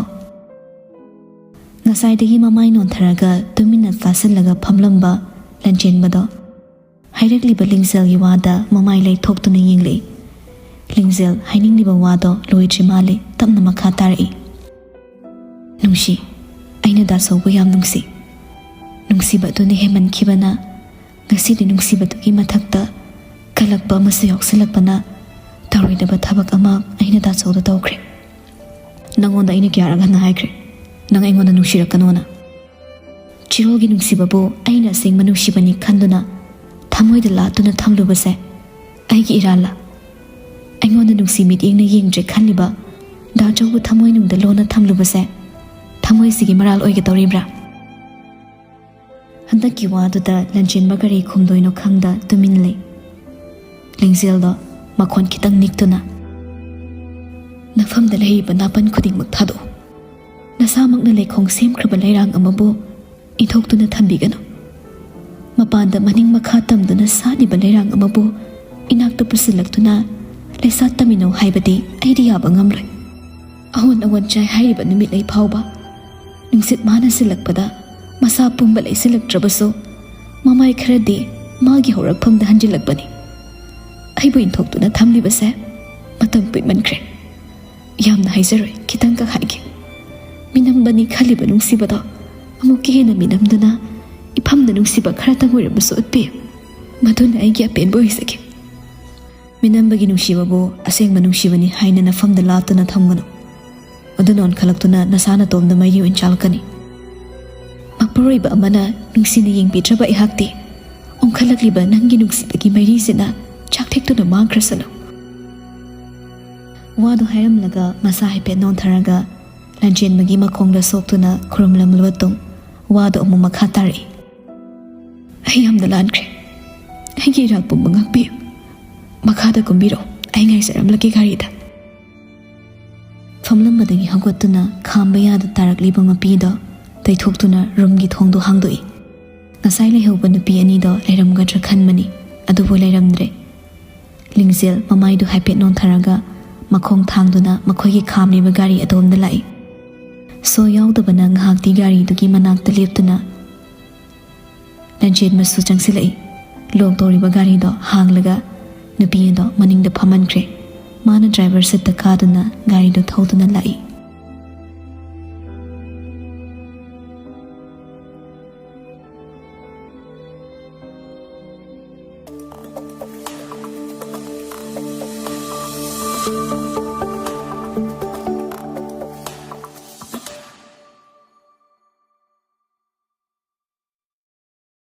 ꯉꯁꯥꯏꯗꯒꯤ ꯃꯃꯥꯏ ꯅꯣꯟꯊꯔꯒ ꯇꯨꯃꯤꯟꯅ ꯇꯥꯁꯤꯜꯂꯒ ꯐꯝꯂꯝꯕ ꯂꯟꯆꯦꯟꯕꯗꯣ ꯍꯥꯏꯔꯛꯂꯤꯕ ꯂꯤꯡꯖꯦꯜꯒꯤ ꯋꯥꯗ ꯃꯃꯥꯏ ꯂꯩꯊꯣꯛꯇꯨꯅ ꯌꯦꯡꯂꯛꯏ꯫ ꯂꯤꯡꯖꯦꯜ ꯍꯥꯏꯅꯤꯡꯂꯤꯕ ꯋꯥꯗꯣ ꯂꯣꯏꯗ꯭ꯔꯤ ꯃꯥꯜꯂꯦ, ꯇꯞꯅ ꯃꯈꯥ ꯇꯥꯔꯛꯏ, "ꯅꯨꯡꯁꯤ, ꯑꯩꯅ ꯗꯥꯁꯣꯕꯨ ꯌꯥꯝ ꯅꯨꯡꯁꯤ꯫ ꯅꯨꯡꯁꯤꯕ ꯑꯗꯨꯅ ꯍꯦꯟꯃꯟꯈꯤꯕꯅ, ꯉꯁꯤꯗꯤ ꯅꯨꯡꯁꯤꯕꯗꯨꯒꯤ ꯃꯊꯛꯇ ꯀꯜꯂꯛꯄ ꯑꯃꯁꯨ ꯌꯥꯎꯁꯤꯜꯂꯛꯄꯅ ꯇꯧꯔꯣꯏꯗꯕ ꯊꯕꯛ ꯑꯃ ꯑꯩꯅ ꯗꯥꯁꯣꯗ ꯇꯧꯈ꯭ꯔꯦ꯫ ꯅꯪꯉꯣꯟꯗ ꯑꯩꯅ ꯀꯌꯥꯔꯛ ꯍꯟꯅ ꯍꯥꯏꯈ꯭ꯔꯦ, ꯅꯪ ꯑꯩꯉꯣꯟꯗ ꯅꯨꯡꯁꯤꯔꯛꯀꯅꯣꯅ꯫ ꯆꯤꯔꯣꯜꯒꯤ ꯅꯨꯡꯁꯤꯕꯕꯨ ꯑꯩꯅ ꯑꯁꯦꯡꯕ ꯅꯨꯡꯁꯤꯕꯅꯤ ꯈꯟꯗꯨꯅ ꯊꯃꯣꯏꯗ ꯂꯥꯠꯇꯨꯅ ꯊꯝꯂꯨꯕꯁꯦ ꯑꯩꯒꯤ ꯏꯔꯥꯜꯂ? ꯑꯩꯉꯣꯟꯗ ꯅꯨꯡꯁꯤ ꯃꯤꯠꯌꯦꯡꯅ ꯌꯦꯡꯗ꯭ꯔꯦ ꯈꯜꯂꯤꯕ ꯗꯥ ꯆꯧꯕꯨ ꯊꯃꯣꯏꯅꯨꯡꯗ ꯂꯣꯟꯅ ꯊꯝꯂꯨꯕꯁꯦ ꯊꯃꯣꯏꯁꯤꯒꯤ ꯃꯔꯥꯜ ꯑꯣꯏꯒꯗꯧꯔꯤꯕ꯭ꯔꯥ?" ꯍꯟꯗꯛꯀꯤ ꯋꯥꯗꯨꯗ ꯂꯟꯆꯦꯟꯕ ꯀꯔꯤ ꯈꯨꯝꯗꯣꯏꯅꯣ ꯈꯪꯗ ꯇꯨꯃꯤꯟ ꯂꯩ꯫ ꯂꯤꯡꯖꯦꯜꯗꯣ ꯃꯈꯣꯟ ꯈꯤꯇꯪ ꯅꯤꯛꯇꯨꯅ, "ꯅꯐꯝꯗ ꯂꯩꯔꯤꯕ ꯅꯥꯄꯟ ꯈꯨꯗꯤꯡꯃꯛ ꯊꯥꯗꯣꯛꯎ꯫ ꯅꯁꯥꯃꯛꯅ ꯂꯩꯈꯣꯡ ꯁꯦꯝꯈ꯭ꯔꯕ ꯂꯩꯔꯥꯡ ꯑꯃꯕꯨ ꯏꯟꯊꯣꯛꯇꯨꯅ ꯊꯝꯕꯤꯒꯅꯨ꯫ ꯃꯄꯥꯟꯗ ꯃꯅꯤꯡ ꯃꯈꯥ ꯇꯝꯗꯨꯅ ꯁꯥꯠꯂꯤꯕ ꯂꯩꯔꯥꯡ ꯑꯃꯕꯨ ꯏꯅꯥꯛꯇ ꯄꯨꯁꯤꯜꯂꯛꯇꯨꯅ ꯂꯩꯁꯥ ꯇꯝꯃꯤꯟꯅꯧ ꯍꯥꯏꯕꯗꯤ ꯑꯩꯗꯤ ꯌꯥꯕ ꯉꯝꯂꯣꯏ꯫ ꯑꯑꯣꯟ ꯑꯑꯣꯟ ꯆꯥꯏ ꯍꯥꯏꯔꯤꯕ ꯅꯨꯃꯤꯠꯂꯩ ꯐꯥꯎꯕ ꯅꯨꯡꯁꯤꯠ ꯃꯥꯅ ꯁꯤꯜꯂꯛꯄꯗ ꯃꯁꯥ ꯄꯨꯝꯕ ꯂꯩꯁꯤꯜꯂꯛꯇ꯭ꯔꯕꯁꯨ, ꯃꯃꯥꯏ ꯈꯔꯗꯤ ꯃꯥꯒꯤ ꯍꯧꯔꯛꯐꯝꯗ ꯍꯟꯖꯤꯜꯂꯛꯄꯅꯤ꯫ ꯑꯩꯕꯨ ꯏꯟꯊꯣꯛꯇꯨꯅ ꯊꯝꯂꯤꯕꯁꯦ ꯃꯇꯝ ꯀꯨꯏꯃꯟꯈ꯭ꯔꯦ꯫ ꯌꯥꯝꯅ ꯍꯥꯏꯖꯔꯣꯏ, ꯈꯤꯇꯪꯈꯛ ꯍꯥꯏꯒꯦ꯫ ꯃꯤꯅꯝꯕꯅꯤ ꯈꯜꯂꯤꯕ ꯅꯨꯡꯁꯤꯕꯗꯣ ꯑꯃꯨꯛꯀ ꯍꯦꯟꯅ ꯃꯤꯅꯝꯗꯨꯅ ꯏꯐꯝꯗ ꯅꯨꯡꯁꯤꯕ ꯈꯔꯇꯪ ꯑꯣꯏꯔꯕꯁꯨ ꯎꯠꯄꯤꯌꯨ꯫ ꯃꯗꯨꯅ ꯑꯩꯒꯤ ꯑꯄꯦꯟꯕ ꯑꯣꯏꯖꯒꯦ꯫" ꯃꯤꯅꯝꯕꯒꯤ ꯅꯨꯡꯁꯤꯕꯕꯨ ꯑꯁꯦꯡꯕ ꯅꯨꯡꯁꯤꯕꯅꯤ ꯍꯥꯏꯅ ꯅꯐꯝꯗ ꯂꯥꯠꯇꯨꯅ ꯊꯝꯒꯅꯨ꯫ ꯑꯗꯨꯅ ꯑꯣꯟꯈꯠꯂꯛꯇꯨꯅ ꯅꯁꯥ ꯅꯇꯣꯝꯗ ꯃꯩꯔꯤ ꯑꯣꯟ ꯆꯥꯜꯂꯛꯀꯅꯤ꯫ ꯃꯄꯨꯔꯣꯏꯕ ꯑꯃꯅ ꯅꯨꯡꯁꯤꯅ ꯌꯦꯡꯕꯤꯗ꯭ꯔꯕ ꯑꯩꯍꯥꯛꯇꯤ ꯑꯣꯟꯈꯠꯂꯛꯂꯤꯕ ꯅꯪꯒꯤ ꯅꯨꯡꯁꯤꯕꯒꯤ ꯃꯩꯔꯤꯁꯤꯅ ꯆꯥꯛꯊꯦꯛꯇꯨꯅ ꯃꯥꯡꯈ꯭ꯔꯁꯅꯨ꯫ ꯋꯥꯗꯨ ꯍꯥꯏꯔꯝꯂꯒ ꯃꯁꯥ ꯍꯥꯏꯐꯦꯠ ꯅꯣꯟꯊꯔꯒ ꯂꯟꯖꯦꯟꯕꯒꯤ ꯃꯈꯣꯡꯗ ꯁꯣꯛꯇꯨꯅ ꯈꯨꯔꯨꯝꯂꯝꯂꯕ ꯇꯨꯡ ꯋꯥꯗꯨ ꯑꯃꯨꯛ ꯃꯈꯥ ꯇꯥꯔꯛꯏ꯫ "ꯑꯩ ꯌꯥꯝꯅ ꯂꯥꯟꯈ꯭ꯔꯦ꯫ ꯑꯩꯒꯤ ꯏꯔꯥꯛ ꯄꯨꯝꯕ ꯉꯥꯛꯄꯤꯌꯨ꯫ ꯃꯈꯥꯗ ꯀꯨꯝꯕꯤꯔꯛꯎ꯫ ꯑꯩ ꯉꯥꯏꯖꯔꯝꯂꯒꯦ ꯒꯥꯔꯤꯗ꯫" ꯐꯝꯂꯝꯕꯗꯒꯤ ꯍꯧꯒꯠꯇꯨꯅ ꯈꯥꯝꯕ ꯌꯥꯗ ꯇꯥꯔꯛꯂꯤꯕ ꯃꯄꯤꯗꯣ ꯇꯩꯊꯣꯛꯇꯨꯅ ꯔꯨꯝꯒꯤ ꯊꯣꯡꯗꯨ ꯍꯥꯡꯗꯣꯛꯏ꯫ ꯉꯁꯥꯏ ꯂꯩꯍꯧꯕ ꯅꯨꯄꯤ ꯑꯅꯤꯗꯣ ꯂꯩꯔꯝꯒꯗ꯭ꯔꯥ ꯈꯟꯕꯅꯤ, ꯑꯗꯨꯕꯨ ꯂꯩꯔꯝꯗ꯭ꯔꯦ꯫ ꯂꯤꯡꯖꯦꯜ ꯃꯃꯥꯏꯗꯨ ꯍꯥꯏꯐꯦꯠ ꯅꯣꯟꯊꯔꯒ ꯃꯈꯣꯡ ꯊꯥꯡꯗꯨꯅ ꯃꯈꯣꯏꯒꯤ ꯈꯥꯝꯂꯤꯕ ꯒꯥꯔꯤ ꯑꯗꯣꯝꯗ ꯂꯥꯛꯏ꯫ ꯁꯣ ꯌꯥꯎꯗꯕꯅ ꯉꯥꯏꯍꯥꯛꯇꯤ ꯒꯥꯔꯤꯗꯨꯒꯤ ꯃꯅꯥꯛꯇ ꯂꯦꯞꯇꯨꯅ ꯂꯟꯖꯦꯟꯕꯁꯨ ꯆꯪꯁꯤꯜꯂꯛꯏ꯫ ꯂꯣꯛ ꯇꯧꯔꯤꯕ ꯒꯥꯔꯤꯗꯣ ꯍꯥꯡꯂꯒ ꯅꯨꯄꯤ ꯑꯗꯣ ꯃꯅꯤꯡꯗ ꯐꯝꯍꯟꯈ꯭ꯔꯦ꯫ ꯃꯥꯅ ꯗ꯭ꯔꯥꯏꯚꯔ ꯁꯤꯠꯇ ꯀꯥꯗꯨꯅ ꯒꯥꯔꯤꯗꯣ ꯊꯧꯗꯨꯅ ꯂꯥꯛꯏ꯫